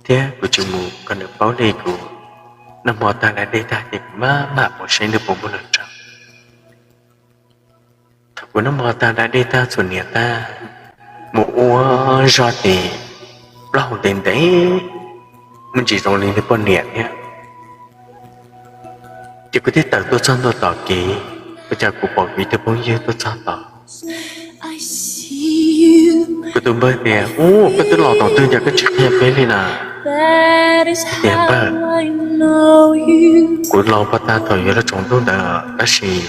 thiab kuv tsis mus kom nws paub li. Kuv noj hmo tag da dej tag ces kuv maj mam mus saib nws puas muaj hluas nraug. Thaum kuv noj hmo tag da dej tag txhuam hniav tag, mus ua zog ces plaub hau ntev ntev, muaj ntsis zoo li nws poj niam thiab. Ces kuv thiaj tawm tuaj txog ntua tom kev, ua cas kuv pom kuv ib tug phooj ywg tuaj txog tod. Kuv tus npawg tias, ub, koj twb los thaum twg cas koj tsis qhia peb li na? Tias, npawg, kuv los puag ta thaum yuav luag tsaus ntuj ntawd tab sis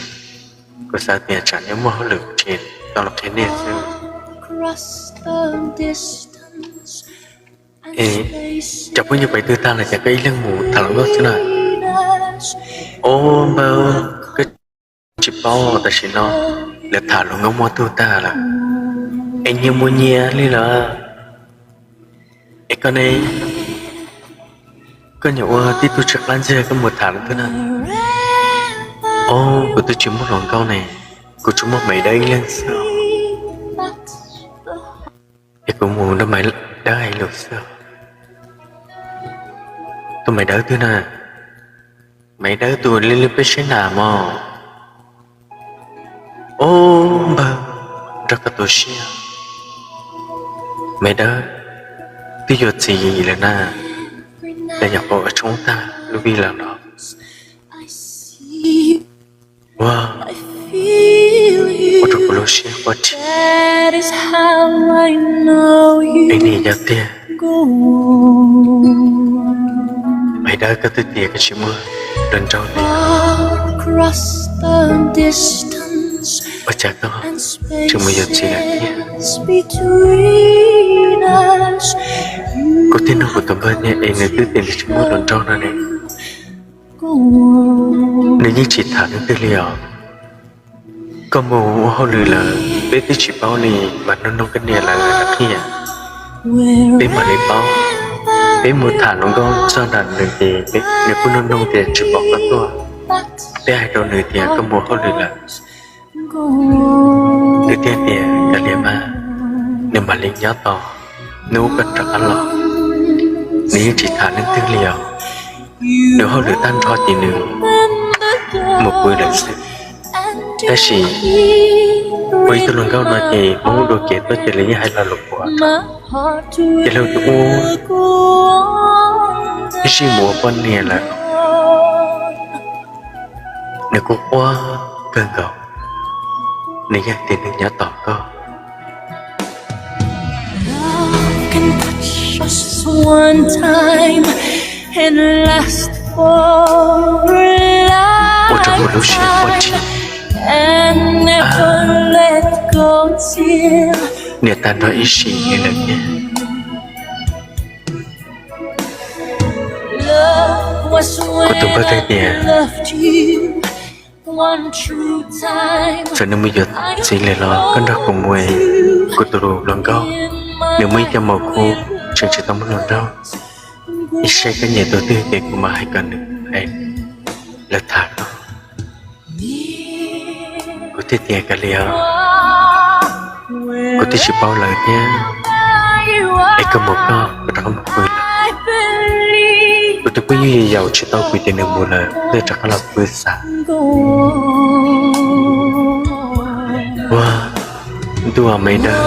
kuv xav tias tsam nej muaj hauj lwm tsis tau los qhia nej xwb. Cov phooj ywg pais twg tag lawm cas koj ib leeg mus tham hluas nkauj xwb na? Ub, npawg, koj tsis paub, tam sim no lawv tham hluas nkauj muaj tug tag lawm, es nyias mus nyias li lawm. Es koj ne, koj niam ua tib tug tsis qab ntxiag koj mus tham lawv twg na? Ub, kuv twb tsis muaj hluas nkauj ne, kuv tsuas muaj Maiv Dawb ib leeg xwb. Es kuv mus nrog Maiv Dawb hais lus xwb. Tus Maiv Dawb twg na? Maiv Dawb tus li li peb sib tham mog. Ub, npawg, nrog koj tu siab, Maiv Dawb twb yuav txiv lawm na, lawv nyuam qhuav ua tshoob tag lub vij los no. Ua, ua rau kuv lub siab quaj rhib. Es nim yog tiag, Maiv Dawb, koj twb tias koj tsis muaj hluas nraug li, ua cas koj tseem mus yuav txiv lawm thiab? Kuv thiaj nug kuv tus npawg tias, es nws twb tias nws tsis muaj hluas nraug no ne, nws yeej tsis tham leej twg li os. Koj mus ua hauj lwm lawm peb twb tsis paub li, mas noog noog koj niam lawv qhia, peb mam li paub. Peb mus tham hluas nkauj txog nram nws ces nws kuj noog noog tias tsis pom koj tuaj. Peb hais rau nws tias koj mus ua hauj lwm lawm. Nws thiaj tias, Kav liam mas, nws mam li nyob tos hnub koj rov qab los. Nws yeej tsis tham leej twg li os. Nws hauj lwm tag nrho ces nws mus pw lawm xwb. Tab sis ua ib tug hluas nkauj no ces Hmoob dua kev tuaj ces lawv yeej hais lo lus puav rau. Ces lawv tus ub, zij mus ua poj niam lawm, nws kuj quaj kawg nkaus, nws yeej tias nws nyob tos koj. Ua rau kuv lub siab quaj rhib, niam tag nrho ib sim li lawm thiab. Kuv tus npawg teb tias, txawm nws mus yuav txiv lawm los koj nrog kuv mus, kuv tus hluas nkauj, nws muaj ib co maum khub tseem tsis tau muaj hluas nraug, ib saib koj nyiam tus twg ces kuv mam hais kom nws hais, lawv tham koj. Kuv thiaj tias, Kav liam, kuv twb tsis paub lawv thiab, es koj mus koj, koj rov qab mus pw lawm. Kuv tus phooj ywg yaus tsis tau kuv ces nws mus lawm, nws rov qab los pw xav. Ua ntuj, me dawb,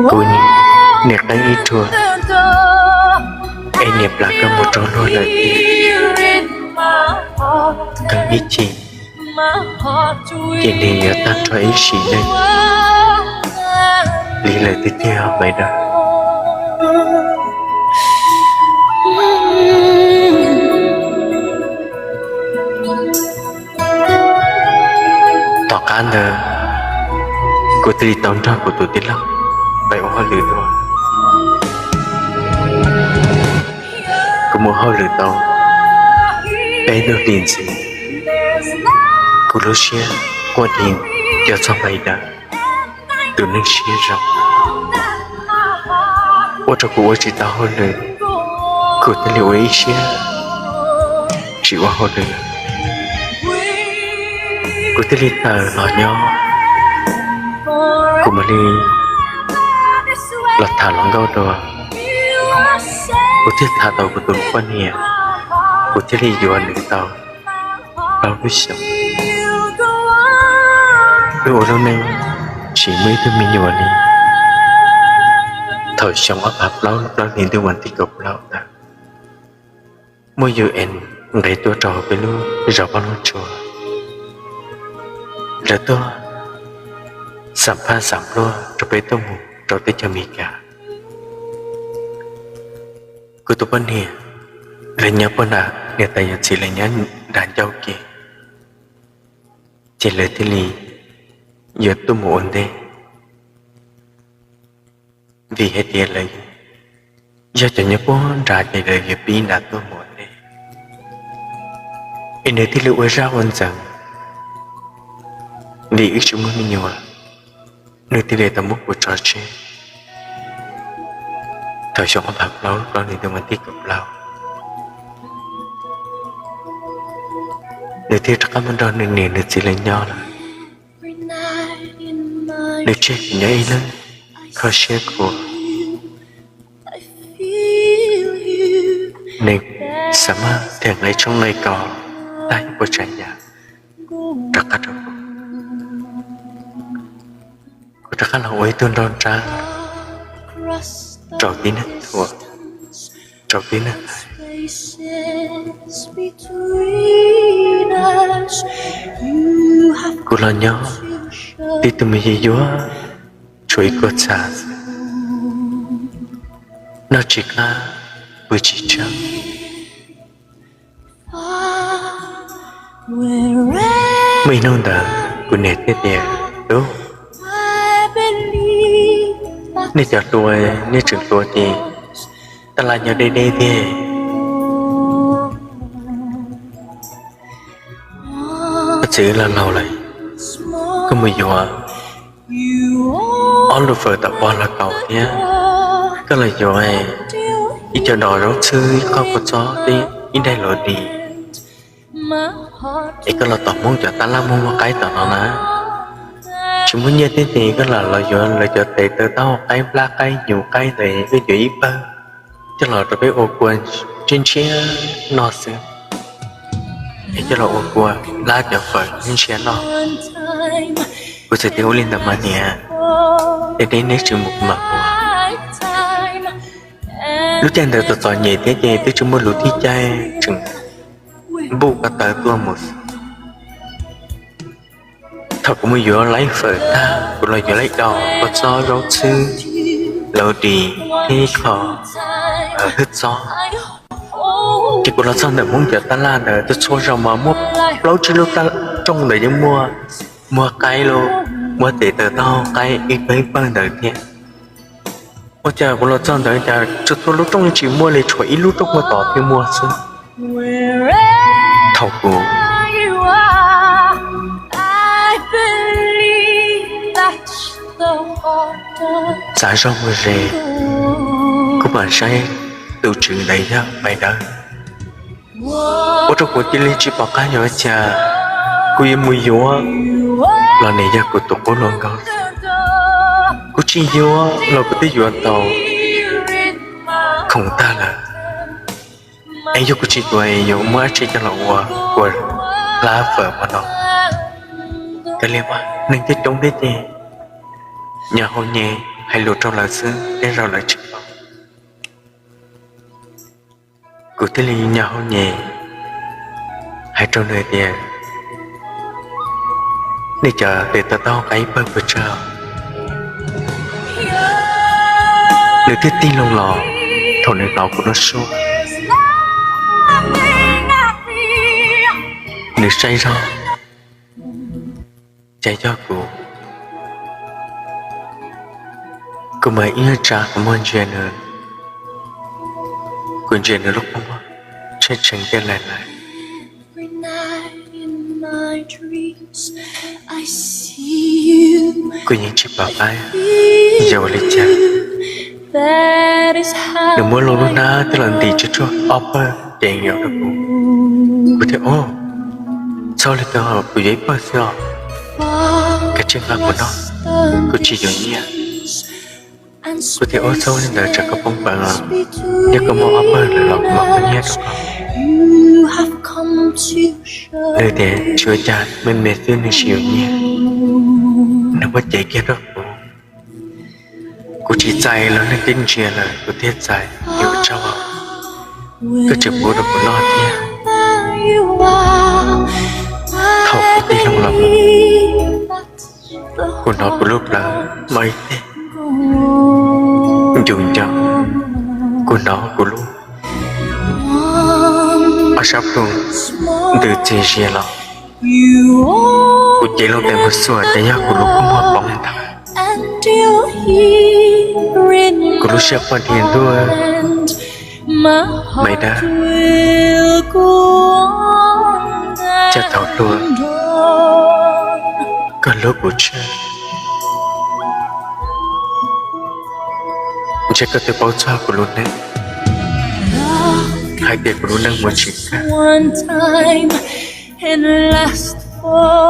kuv niam qeeb ib ruag, es niam plam koj mus rau luag lawm tiag. Qeeb ib chim, ces nws yuav tag nrho ib sim neej li lawm tiag tiag, me dawb. Tom qab ntawd, kuv thiaj li tau nrog kuv tus tij laug pais ua hauj lwm dua. Kuv mus hauj lwm tau peb lub hlis ntxiv, kuv lub siab quaj dheev cuag txog npaim dawb, tus neeg siab zoo. Ua rau kuv ua tsis tau hauj lwm, kuv thiaj li ua ib siab tsis ua hauj lwm. Kuv thiaj li tawm los nyob, kuv mam li los tham hluas nkauj dua. Kuv thiaj tham tau kuv tus poj niam, kuv thiaj li yuav nws tau plaub lub xyoos. Wb ua lub neej tsis muaj ib tug me nyuam li. Thaum xyoo ob phav plaub lub plaub hlis ntuj vas thib kaum plaub ntawd, muaj U N nqes tuaj rau peb lub zos Paj Loog Tsua, lawv tuaj xam phaj xam pluaj rau peb tuaj mus rau teb chaws Amelikas. Kuv tus poj niam, lawv nyob puag nram niam tais yawm txiv lawv nyob nram ncauj kev, ces lawv thiaj li yuav tuaj mus ua ntej, vim hais tias lawv yog cov nyob puag nrad ces lawv yuav pib nrad tuaj mus ua ntej. Es nws thiaj li ua zaj ua ntxeev, vim wb tsis muaj me nyuam, nws thiaj li tau muab kuv tso tseg. Thaum xyoo ob phav plaub plaub hlis ntuj vas thib kaum plaub, nws thiaj rov qab mus nrog nws niam nws txiv lawv nyob lawm. Nws tseg kuv nyob ib leeg kho siab khuav. Nws xav mas thiaj nqe tshoob nqe kos tag ib puas tsav yam rov qab rau kuv. Kuv rov qab los ua ib tug nraug nrab rau tib neeg thuam, rau tib neeg hais. Kuv los nyob tib tug me yuag yuag, tshuav ib kua txha, noj tsis qab, pw tsis tsheej. Muaj ib hnub ntawd, Kuv niam thiaj tias, Tub, nej cov hluas nej tseem hluas ces tab laj nyob deb deb tiag. Koj txiv laus laus lawm, koj mus yuav ob lub fawm tom pog los kaus thiab, koj los yuav ib co dos zaub txhwb, ib qho kua txob, ib daim luv dis, es koj los tom Hmoob cov tab laj muag muag qaib tom no na. Tsis muaj nyiaj thiab ces koj lam los yuav lawv cov tes taw taub hau qaib, nplaj qaib, hnyuv qaib ntawd, koj yuav ib pawg coj los rau peb ua kua ntshiab ntshiab noj xwb. Es coj los ua kua hlab cov fawm ntshiab noj. Kuv txawm tias, Ua li ntawd mas niam, es neb tsis mus kuv mam mus. Lub caij ntawd txom txom nyem thiab ces twb tsis muaj lus thib caij, tseem npuj ko taw tuaj mus xwb. Thaum kuv mus yuav laib fawm tag, kuv los yuav laib daus, kua txob, zaub txhwb, luv dis thiab ib qho hwj txob. Ces kuv los txog ntawm Hmoob cov tab laj ntawd, txhua txhua zaus mas muaj plaub tsib lub rooj ntawd yeej muaj, muag qaib los, muag tes taw taub hau qaib ib pawg ib pawg ntawd thiab. Ua cas kuv los txog ntawd cas txhua txhua lub rooj yeej tsis muaj li, tshuav ib lub rooj muaj tod thiaj muaj xwb. Thaum kuv txav zog mus ze, kuv mam saib tus tswv ntawd yog Maiv Dawb. Ua rau kuv cia li tsis pom qab yuav cas, kuv yuav mus yuav los nws yog kuv tus qub hluas nkauj. Kuv tsis yuav los kuv twb yuav tau khoom tag lawm. Es yog kuv tsis yuav es yuav muab dab tsi coj los ua kua hlab fawm hmo no? Kav liam, neeg twb coob thiab ces nyo hau nyem hais lus rau lawv xwb, tej zaum lawv tsis paub. Kuv thiaj li nyo hau nyem hais rau nws tias, Nej cov tes taw taub hau qaib ib pawg puas tsawg? Nws thiaj tig loo los. Thaum nws hnov kuv lub suab, nws saib zog, cas yog kuv. Kuv mas ib nyuag tsa qhov muag ntsia nws, kuv ntsia nws lub qhov muag tshee tshee tiaj laim laim. Kuv yeej tsis pom qab yuav ua li cas. Nws muab lub hnab coj los ntim tsuag tsuag ob pawg ces nws yuav rau kuv. Kuv thiaj, Txhob li ko, kuv yuav ib pawg xwb os. Kav tsij nqa mus noj, kuv tsis yuav nyiaj. Kuv thiaj, Ua txhob li ntawd, tsam koj poob peev os. Yog koj muab ob pawg lawm los kuv mam muab nyiaj rau koj. Nws tias tsis ua cas, me me xwb, nws tsis yuav nyiaj. Nws muab cev kiag rau kuv. Kuv tsis txais los nws twb ntsia lawm, kuv thiaj txais. Yuav tsaug, koj tseem pub rau kuv noj thiab. Thaum kuv tig loo los, kuv hnov kuv lub plawv mob ib teg ncus nco, kuv hnov kuv lub ob sab plhu ntws txias zias los. Kuv cev loo tes mus xuas ces yog kuv lub kua muag poob ntag. Kuv lub siab quaj dhia ntuj, Maiv Dawb, cas thaum hlua koj hlub kuv tshaj. Ntshe koj twb paub txog kuv lub neej, hais tias kuv lub neej mus tsis kag.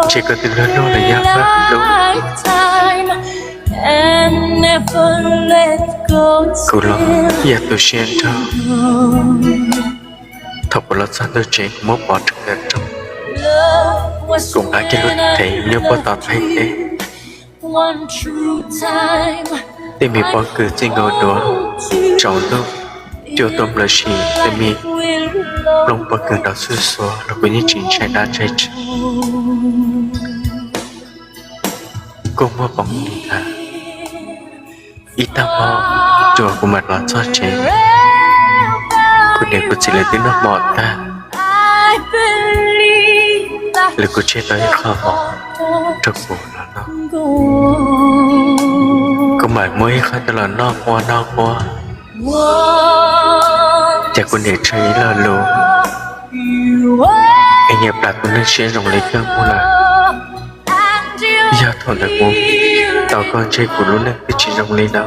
Ntshe koj twb luag luag los yog koj hlub. Kuv los yog tu siab nrho. Thaum kuv los txog ntawm tsev, kuv muab pov rau ntawm rooj, kuv nqa kiag lub qe nyob puag tom thaij teb. Tej me pob kws txij nkaus duav tsaus ntuj, cua tuaj nplawm sim tej me nplooj pob kws nrov xuj xuav los kuv yeej tsis ntshai dab ntshai tsawv. Kua muag poob ntag. Ib tag hmo, tsuas kuv mam los txog tsev, kuv niam kuv txiv lawv twb noj hmo tag, lawv kuv tseg tau ib qho mov rau kuv los noj. Kuv mam muab ib qho coj los noj quaj noj quaj, ces kuv niam tsawg ib lo lus, es nyias plam kuv neej siab zoo li kawg mus lawm. Yog thaum ntawd kuv tau koj ntshe kuv lub neej twb tsis zoo li no.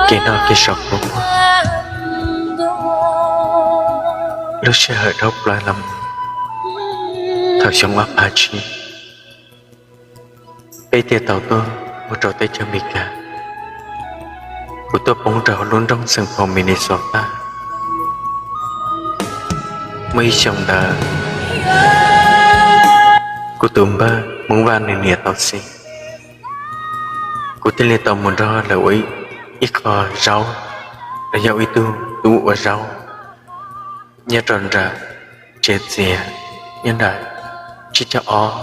Kev no kev saum kuv muag, lub sij hawm dhau plaws los mus thaum xyoo ob phav tsib, peb thiaj tau tuaj mus rau teb chaws Amelikas. Kuv tuaj poob rau hauv lub nroog Saint Paul Minnesota. Muaj ib xyoo ntawd, kuv tus npawg Hmoob Vaj nws niam tau xiv, kuv thiaj li tau mus nrog lawv ua ib qho zaub, los yog ib tug tub ua zaub nyob rau nram tsev txias, nyob nram tsib caug ob,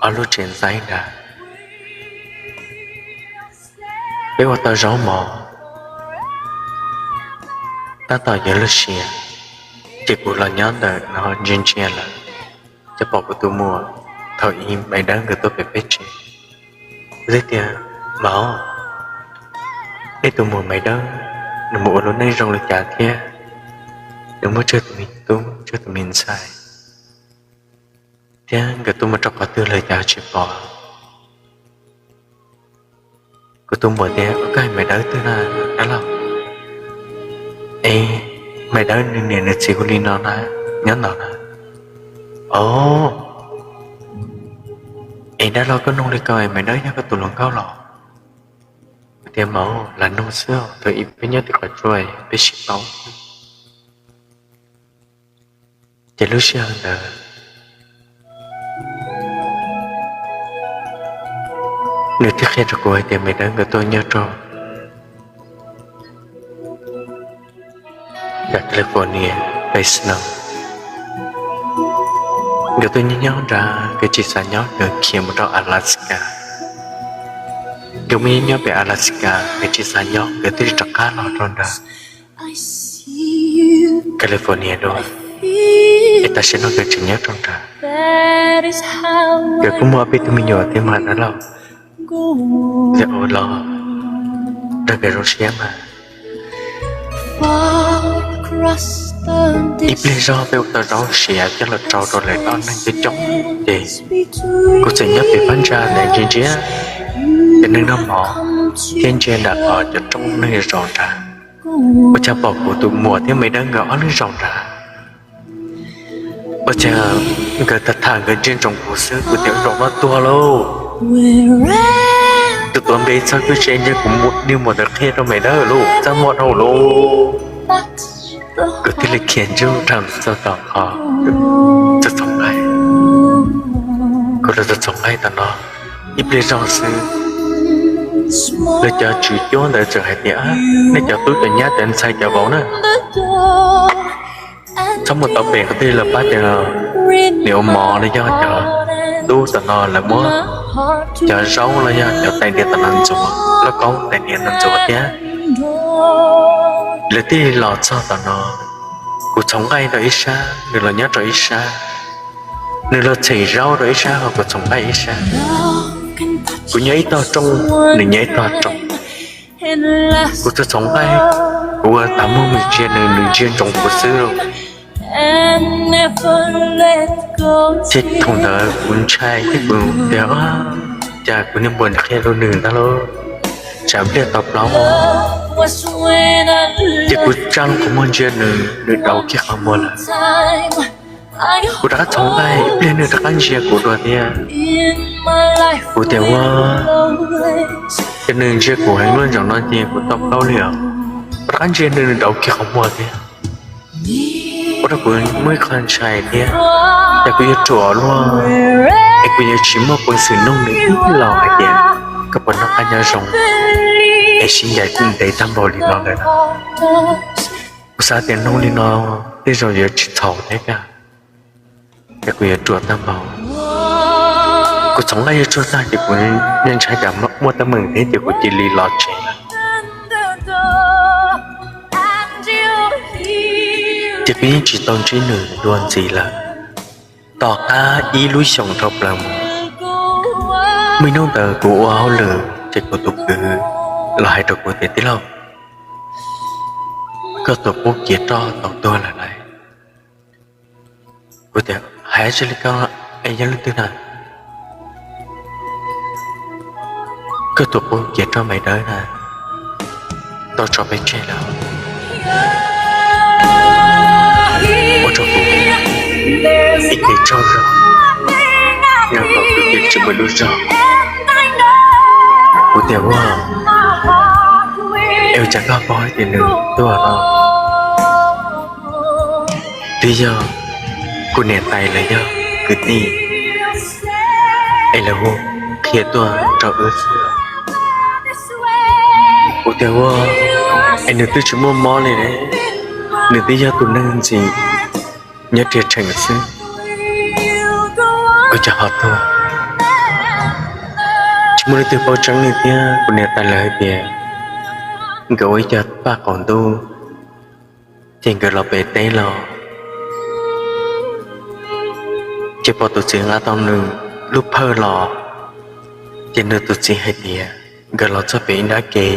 ob lub tsev ntxaib nrad. Peb ua tau zaub mov, tab tom yuav luag siav, ces kuv los nyob ntawm no ntsia ntsia lawm, ces pom kuv tus muam thaum ub Maiv Dawb nkawd tuaj pem peb tsev. Kuv thiaj tias, Mov, nej tus muam Maiv Dawb nws mus ua lub neej zoo li cas thiab? Nws muaj tsawg tus me tub tsawg tus me ntxhais thiab nkawd tuaj mus rau qhov twg lawm cas tsis pom? Kuv tus muam tias, Koj hais Maiv Dawb twg na dab laug? Es Maiv Dawb nws niam nws txiv hu li no na, nyob ntawd na. Os, es dab laug koj nug li ko es Maiv Dawb yog koj tus hluas nkauj los? Kuv tias, Mov, lam nug xwb, thaum ub peb nyob tim qhov tsua peb sib paub. Ces lub sij hawm ntawd nws thiaj qhia rau kuv hais tias Maiv Dawb nkawd tuaj nyob rau nram California, Fresno. Nkawd tuaj nyob nyob nrad nkawd tsis xav nyob, nkawd khiav mus rau Alaska. Nkawd mus nyob nyob pem Alaska nkawd tsis xav nyob, nkawd thiaj li rov qab los rau nrad California dua. Es tam sim no nkawd tseem nyob rau nrad. Nkawd kuj muaj ob peb tug me nyuam thiab mas dab laug. Los nrog nkawd zoo siab mas. Ib pliag zog peb ua tau zaub siav coj los rau rau lawv noj neeg coob coob, ces kuv txawm nyob pem phab ntsa ntawd ntsia ntsia, cov neeg noj mov thiab ntsia nram qhov cov rooj neeg zaum nrad. Ua cas pom kuv tus muam thiab Maiv Dawb nkawd ob leeg zaum nrad. Ua cas nkawd tham tham nkawd ntsia ntsoov kuv xwb, kuv tias, Zaum no tuag lauj. Tus tuav npe txog kuv tsev ntsia kuv niag muam ntawd qhia rau Maiv Dawb lauj, txaj muag dhau lauj. Kuv thiaj li khiav ntsug dhau txog tom qhov txog txhoov nqaij. Kuv los txog txhoov nqaij tom no ib pliag zog xwb, lawv cov tswv cuab ntawd txawm hais tias, Nej cov tub cov nyab cov ntxhais cov vauv na, txhob mus tau pem qhov twg los pab cov niam ua mov los yog cov tub tom no lawv muab cov zaub los yog cov tais diav tom no ntxuav, lauj kaub tais diav no ntxuav thiab. Lawv thiaj los txog tom no, kuv txhoov nqaij rau ib sab, nws los nyob rau ib sab. Nws los txhem zaub rau ib sab ho kuv txhoov nqaij ib sab. Kuv nyob ib tog rooj, nws nyob ib tog rooj. Kuv txhoov txhoov nqaij, kuv ua tas muag mus ntsia nws, nws ntsia ntsoov kuv xwb lauj. Ces thaum ntawd kuv ntshai thiab kuv tias, Cas kuv niag npua qhia rau nws ntag lauj, tsam pliag tau plaub. Ces kuv tsa qhov muag ntsia nws, nws daus kiag qhov muag lawm. Kuv rov qab txhoov nqaij, ib pliag nws rov qab ntsia kuv dua thiab. Kuv tias, Ua, ces nws ntsia kuv heev luaj nraum no ces kuv tau plaub li os. Kuv rov qab ntsia nws, nws daus kiag qhov muag thiab. Ua rau kuv muaj ib qho ntshai thiab, yog kuv yuav ruam luaj es kuv yuav tsis muaj peev xwm nug nws ib los hais tias, Koj puas noj qab nyob zoo? Es sib ncaim ntev tag npaum li no lawm. Kuv xav tias nug li no tej zaum yuav tsis txhaum thiab, ces kuv yuav ruam tag npaum. Kuv txhoov nqaij yuav tsuag tag ces kuv ntshai tsam muaj teeb meem thiab ces kuv cia li los tsev lawm. Ces kuv yeej tsis tau ntsib nws dua ntxiv lawm. Tom qab ib lub xyoos dhau plaws mus, muaj ib hnub ntawd kuv ua hauj lwm ces kuv tus kwv los hais rau kuv tias, Tij laug, koj tus qub kiav roj tau tuag lawm lauj. Kuv tias, Hais tsis li koj, es yog leej twg na? Koj tus qub kiav roj Maiv Dawb na, tau tso peb tseg lawm. Ua rau kuv ib kev tsaug zog, nyob rau kuv ces tsis muaj lub zog. Kuv tias, Ua, es ua cas koj paub hais tias nws tuag no? Twb yog kuv niam tais los yog kwv tij es lawv hu qhia tuaj rau wb xwb. Kuv tias, Ua, es nws twb tsis muaj mob li, nws twb yog tus neeg ntxim nyob riam tsheem xwb, ua cas ho tuag? Tsis muaj leej twg paub tseeb li thiab. Kuv niam tais lawv hais tias nkawd ua ib co paj qaum ntuj, ces nkawd los pem teb los, ces pom tus txiv nqa tau nws lub phawj los, ces nws tus txiv hais tias nkawd los txog pem ib nrab kev,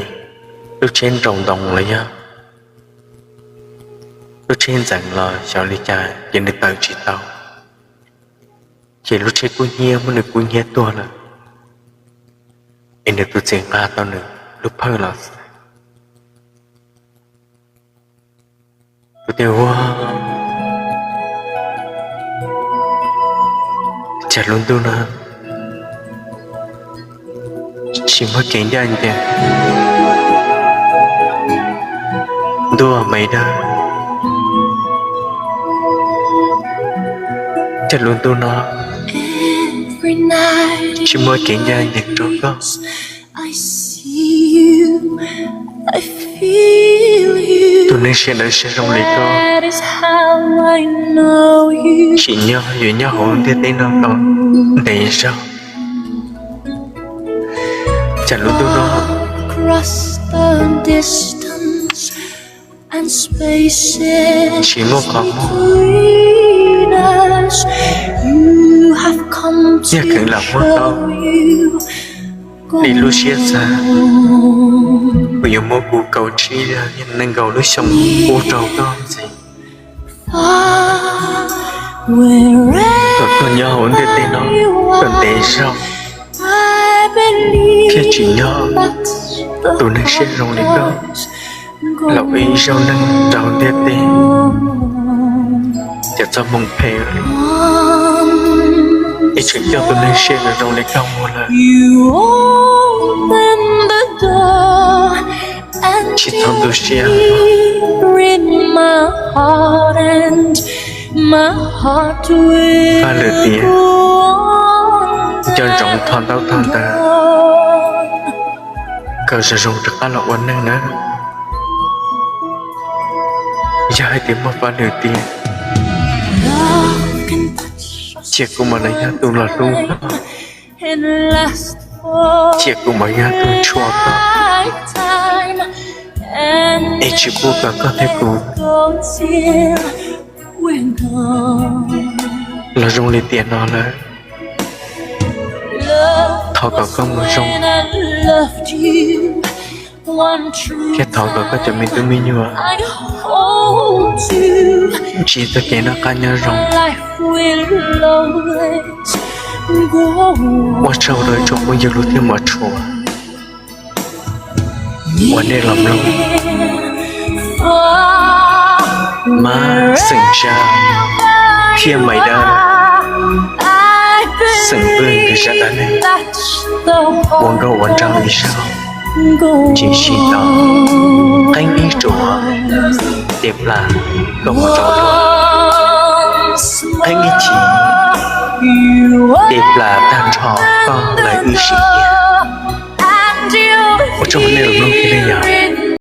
lub tsheb nraus ntoo los yog lub tsheb ntxeev los xyov li cas ces nws tawm tsis tau, ces lub tsheb kub hnyiab muab nws kub hnyiab tuag lawm, es nws tus txiv nqa tau nws lub phawj los xwb. Kuv tias, Ua, cas lub ntuj no tsis muaj kev ncaj ncees, ntuj Maiv Dawb, cas lub ntuj no tsis muaj kev ncaj ncees rau koj? Tus neeg siab dawb siab zoo li koj, tsim nyog yuav nyob hauv ntiaj teb no kom ntev zog. Cas lub ntuj no tsis muaj qhov muag, yog kheev lam muab tau li lub siab xav, kuv yuav muab kuv kaum tsib los yog nees nkaum lub xyoo pub rau koj ntxiv, kom koj nyob hauv ntiaj teb no kom ntev zog, thiaj tsim nyog tus neeg siab zoo li koj los ua ib zaug neeg rau ntiaj teb. Ces txoj hmoo phem li, ib tseem coj tus neeg siab zoo li koj mus lawm, tsis txhob tu siab. Faj lwm tiam, cov ntsoov thov ntaub thov ntawv, kom zoo zoo rov qab los ua neeg nawb. Yog hais tias muaj faj lwm tiam, cia kuv mam los yog tus los hlub koj, cia kuv mam yog tus tshua koj, es tsis pub kom koj thiab kuv los zoo li tiam no lawm. Thov kom koj mus zoo, thiab thov kom koj cov me tub me nyuam ntsib txoj kev noj qab nyob zoo. Ua tsaug rau ib tsoom phooj ywg lub thiab mos tshua uas nej los mloog. Mab xeem Zab thiab Maiv Dawb xeem Vwj nkawd zaj dab neeg ua nkauj ua nraug ib zaug, tsis sib tau. Qeeb ib tsuas, tes plas koj mus rau luag. Qeeb ib chim, tes plas tag nrho koj lawv wb sib tiag. Ua tsaug nej los mloog thiab nej yog